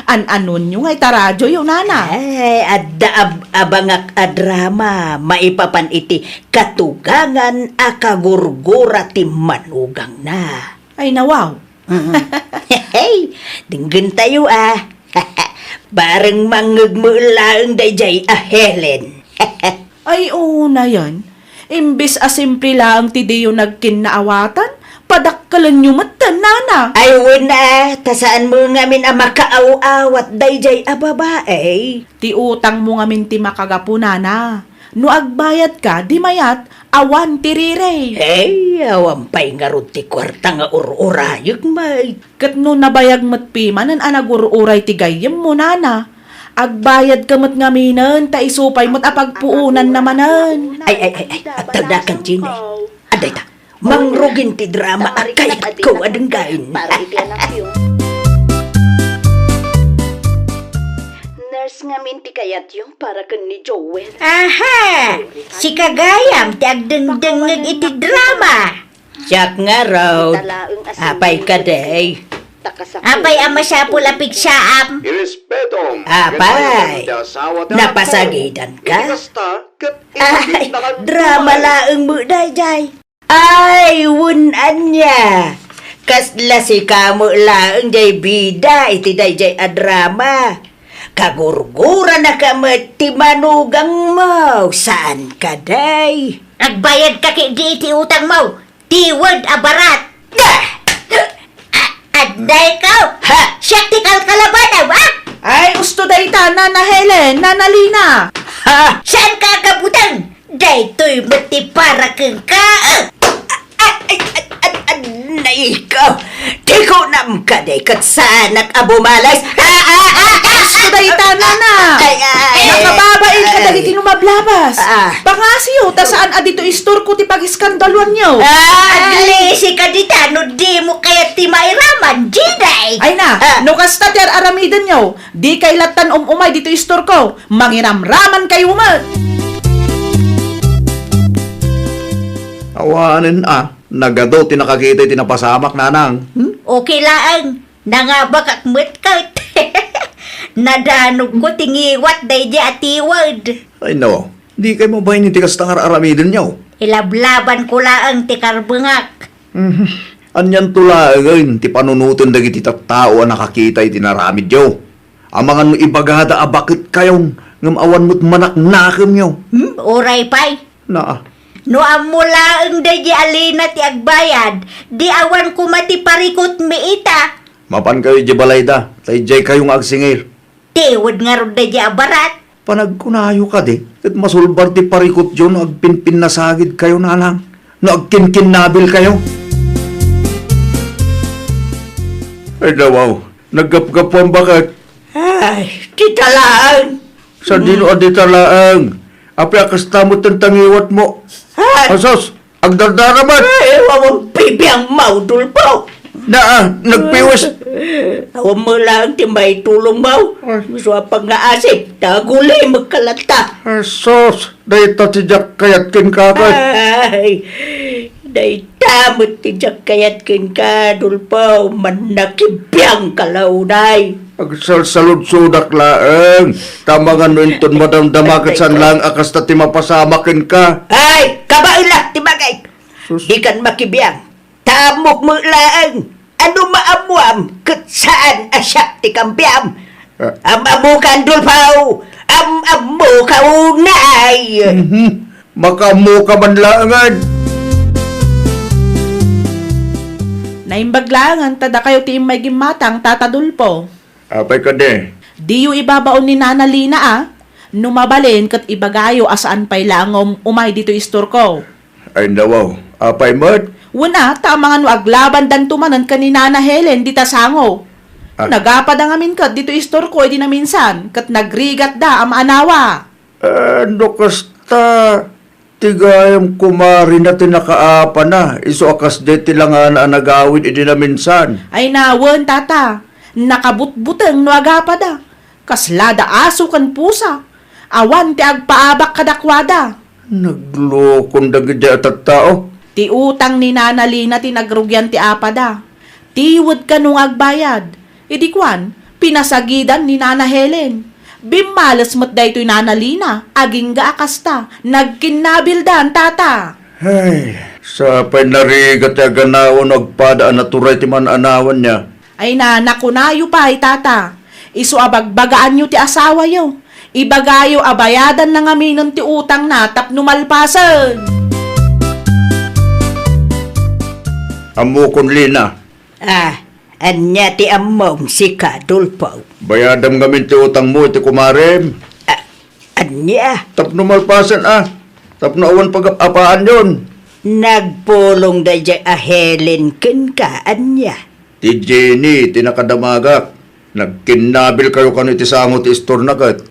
An-anonyo nga ita radioyo, Nana? Ay, adda ab-, abangak a drama maipapan iti katugangan a kagurgura ti manugangna. Ay, nawaw. Mm. Hey, denggentayo, a. Bareng mangngegmo laeng daydiay a Helen. Ay, oo nayen. Imbes a simple laeng ti diyo nagkinnaawatan, padakkelenyo metten, Nana. Ay, wen a, ta saanmo ngamin a makaaw-awat daydiay a babai. Ti utangmo ngamin ti makagapu, Nana. No agbayadka, di mayat, awan ti rirey. Ay, awan pay ngarud ti kuarta nga ur-urayek met. Ket no nabayag met pimanen a nagur-uray ti gayyemmo, Nana, agbayadka met ngaminen ta isu pay met a pagpuonanna manen. Ay, ay, ay, ay, agtalnakan, Jenny. Adda ita, mangrugin ti drama a kayatko a denggen. Para iti anakyo. Nurse ngamin ti kayatyo para ken ni Joel. Aha! Sika gayam ti agdengdengngeg iti drama. Siak ngarud. Apay kadi? Apay a masapul a pigsaam? Irespetom. Apay, napasagidanka? Ay, drama laeng met daydiay. Ay, wen ania. Kasla sika met laeng diay bida iti daydiay a drama. Kagurguranaka met ti manugangmo, saan kadi? Agbayadka ketdi iti utangmo. Tiwed a barat. Ah! A-, adda ikaw? Ha? Siak ti kalkalabanam, a? Ay, husto dayta, Nana Helen, Nana Lina. Ha? Saanka a kabuteng? Daytoy met ti para kenka, a? A-, ay, ad-, ad-, adda ikaw. Ti kunam kadi ket saanak a bumalas. Ah, ah, ah, ah, Kasta dayta, nana. Ay, ay, ay. Nakababain ka dagiti lumablabas. Ah. Pangasiyo, ta saan a ditoy istorko ti pagiskandaluanyo. Ah, aglisi ka dita, no dimo kayat ti mairaman, Jinay. Ay na, Ah. no kasta ti ar-aramidenyo, dikay lattan um-umay ditoy istorko. Mangiramraman kayo met. Awanen a, nagadu ti nakakita iti napasamak, nanang. Hmm? Okay laeng, nangabakak met ket. Nadanogko ti ngiwat daydi a tiwed. Ay no, dikay mabain iti kasta nga ar-aramidenyo. Ilablabanko laeng ti karbengak. Mhm. Anianto laengen ti panunoten dagiti tattao a nakakita iti naramidyo? Amangan no ibagada a baketkayon, ngem awan met manaknakemyo. Hmm, uray pay. Naa. No ammo laeng daydi a Lina ti agbayad, di awan koma ti parikutmi ita. Mapankayo idiay balayda, ta idiaykayo nga agsingir. Tiwed ngarud daydi a barat. Panagkunayo kadi, ket masulbar ti parikutyo no agpinpinnasagidkayo, nanang, no agkinkinnabilkayo. Ay, dawaw, naggapgapuan baket. Ay, ti talaang. Sadino a di talaang? Apay a kasta met ti nangiwatmo? Ay. Asos, agdardara met. Ay, awan pay biangmo, Dolfo. Naa, nagpiwes. Awan met laeng ti maitulongmo. Ay. Isu a pangngaasip, ta agulimekka latta. Asos, dayta ti diak kayat kenka, kay. Ay, dayta met ti diak kayat kenka, Dolfo, mannakibiangka la unay. Agsalsaludsodak laeng, ta amangan no inton madamdama ket saan laeng a kasta ti mapasamak kenka. Ay, kabaelak ti bagik. Sus. Dikan makibiang. Ta ammok met laeng a no maammoam ket saan a siak ti kambiam. Ah. Am-ammokan, Dolfo! Am-ammoka unay! Mhm. Makaammoka man laengen. Naimbag laengen ta dakayo ti immay gimmatang, Tata Dolfo. Apay kadi? Diyo ibabaon ni Nana Lina a, no mabalin ket ibagayo a saan pay laeng nga um-, umay ditoy istorko. Ay, nawaw. Apay met? Wen a, ta amangan no aglabandanto manen ken ni Nana Helen dita sango. Ah. Nagapada ngamin ket ditoy istorko idi naminsan, ket nagrigatda a maanawa. Eh, no kasta, ti gayam kumarina ti nakaapana, isu a kasdiay ti langana a nagawid idi naminsan. Ay, nawen, tata, nakabutbuteng no agapada. Kasla da aso ken pusa, awan ti agpaabak kadakuada. Naglokon dagiti a tattao. Ti utang ni Nana Lina ti nagrugian ti apada. Tiwed kano nga agbayad. Idi kuan, pinasagidan ni Nana Helen. Bimmales met daytoy Nana Lina, agingga a kasta, nagkinnabildan, tata. Ay, sapay narigat ti aganaw no agpada a naturay ti man-anawanna. Ay na, nakunayo pay, tata. Isu a bagbagaanyo ti asawayo. Ibagayo a bayadanna ngaminen ti utangna tapno malpasen. Ammokon, Lina. Ah, ania ti ammom, sika, Dolfo? Bayadam ngamin ti utangmo iti kumarem. Ah, ania? Tapno malpasen, ah. Tapno awan pagap-apaanyon. Nagpulong daydiay a Helen kenka, ania? Ti Jenny ti nakadamagak. Nagkinnabilkayo kano iti sango ti istorna ket.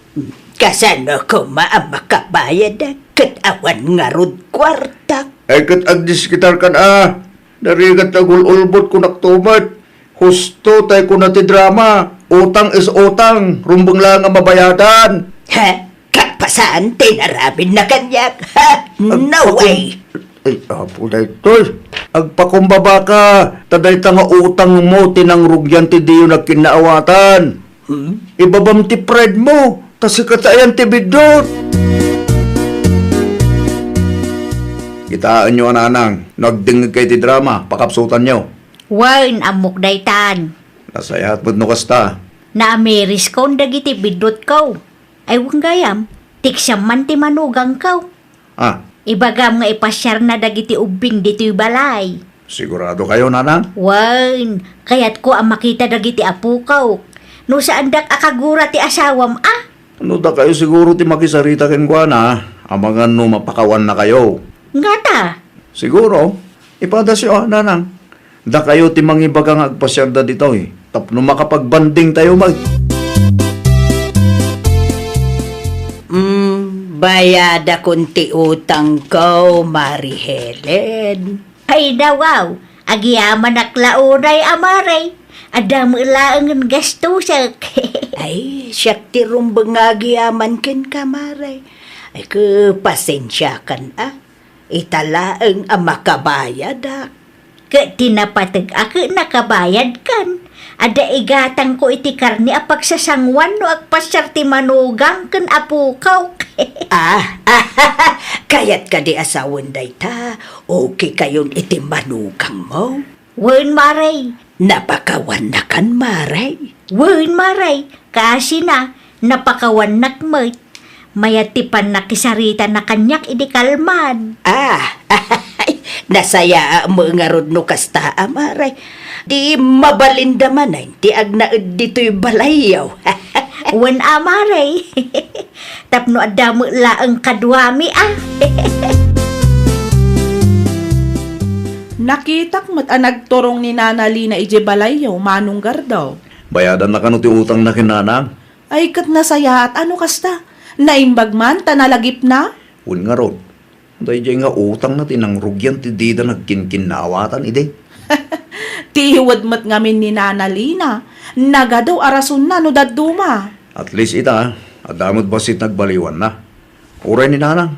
Kasano koma a makabayad ket awan ngarud kuartak? Ay, ket agdiskitarkan a. Narigat ti agul-ulbod kunak to met. Husto tay kuna ti drama, utang is utang, rumbeng laeng a mabayadan. Ha? Kapasan ti inaramidna kaniak? Ha? No way! Ay, apo daytoy. Agpakumbaba ka, ta dayta nga utangmo ti nangrugian ti diyo nagkinnaawatan. Hmm? Ibabam ti pride mo, ta sika ti ayan ti biddut. Kitaenyo a nanang, no agdengngegkayo iti drama, pakapsutanyo. Wen, ammok daytan. Nasayaat met no kasta. Naamiriskon dagiti biddutko. Ay, wen gayam, tiksiam man ti manugangko. Ah. Ibagam nga ipasiarna dagiti ubbing ditoy balay. Siguradokayo, nanang? Wen, kayatko a makita dagiti apokok. No saandak a kagura ti asawam, a? No dakayo siguro ti makisarita kenkuana, amangan no mapakawanna kayo. Ngata? Siguro. Ipadasyo, a, nanang. Dakayo ti mangibaga nga agpasiarda ditoy tapno makapagbandingtayo met. Mm, bayadakon ti utangko, Mari Helen. Ay, nawaw, agyamanak la unay a, Mare. Adda met laengen gastosek. Ay, siak ti rumbeng nga agyaman kenka, Mare. Ay, ke, pasensiakan, a. Ita laeng a makabayadak. Ket ti napateg a ket nakabayadkan. Adda igatangko iti karne a pagsasanguan no agpasiar ti manugang ken apokok. Ah, kayat kadi a sawen dayta? Okay kayon iti manugangmo? Wen, Mare. Napakawannakan, Mare? Wen, Mare. Kasina, napakawannak met. Mayat ti pannakisaritana kaniak idi kalman. Ah, nasayaat met ngarud no kasta a, Mare. Di mabalinda manen ti agnaed ditoy balayyo. Wen a, Mare. Tapno adda met laeng kaduami a. Nakitak met a nagturong ni Nana Lina idiay balayyo, Manong Gardo. Bayadanna kano ti utangna ken nanang? Ay, ket nasayaat a no kasta. Naimbag man ta nalagipna. Wen ngarud, daydiay nga utangna ti nangrugian ti dida nagkinkinnawatan idi. Ti iwed met ngamin ni Nana Lina, nagadu a rasonna no dadduma. At least ita, adda met bassit nagbaliwanna. Uray ni Nanang,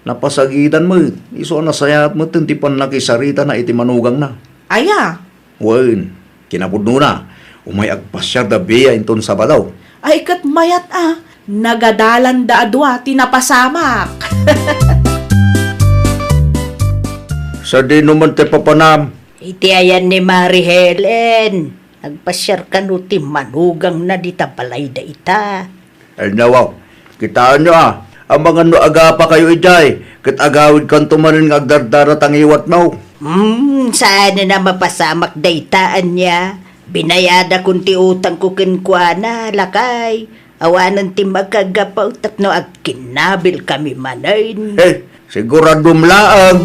napasagidan met, isu a nasayaat metten ti pannakisaritana iti manugangna. Aya? Wen, kinapudnona, umay agpasiarda biya inton Sabado. Ay, ket mayat a, nagadalanda a dua ti napasamak. Sadino man ti papanam? Iti ayan ni Mari Helen, agpasiar kano ti manugangna dita balay dayta. Ay, nawaw, kitaenyo a, amangan no agapakayo idiay, ket agawidkanto manen nga agdardara ta ngiwatmo. Hmm, saanen a mapasamak dayta, ania? Binayadakon ti utangko kenkuana, lakay. Awanen ti makagapu tapno agkinnabilkami manen. Eh, siguradom laeng.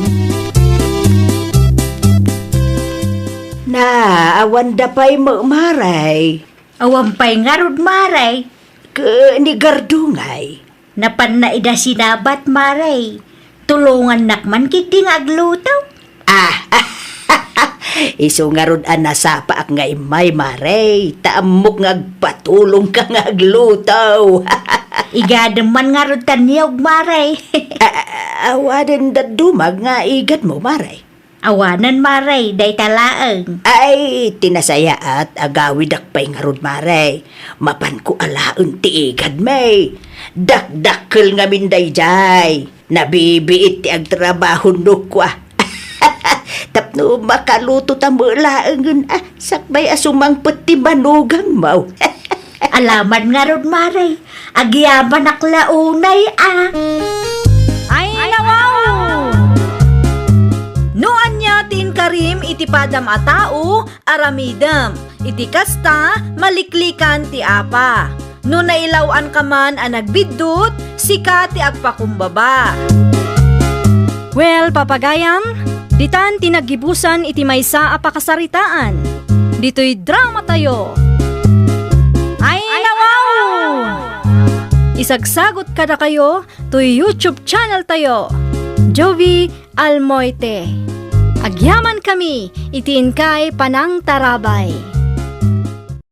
Na, awanda pay met, Mare. Awan pay ngarud, Mare. Ken ni Gardo ngay? Napanna ida sinabat, Mare. Tulongannak man ketdi nga agluto. Ah, isu ngarud a nasapaak nga immay, Mare. Ta ammok nga agpatulongka nga agluto. Igadem man ngarud ta niyog, Mare. A-, a-, awanen dadduma nga igadmo, Mare? Awanen, Mare, dayta laeng. Ay, ti nasayaat, agawidak pay ngarud, Mare. Mapanko alaen ti igadmi. Dakdakkel ngamin daydiay. Nabibiit ti agtrabaho no kua. Tapno makaluto ta met laengen a, sakbay a sumangpet ti manugangmo. Alaman ngarud, Mare. Agyamanak la unay a. Ay, nawaw! No ania ti inkarim iti padam a tao, aramidem. Iti kasta, maliklikan ti apa. No nailaw-anka man a nagbiddut, sika ti agpakumbaba. Well, papagayam, ditan ti naggibusan iti maysa a pakasaritaan. Ditoy dramatayo. Ay, nawaw! Isagsagot kadakayo toy YouTube channel tayo, Jovi Almoite. Agyamankami iti inkay panangtarabay.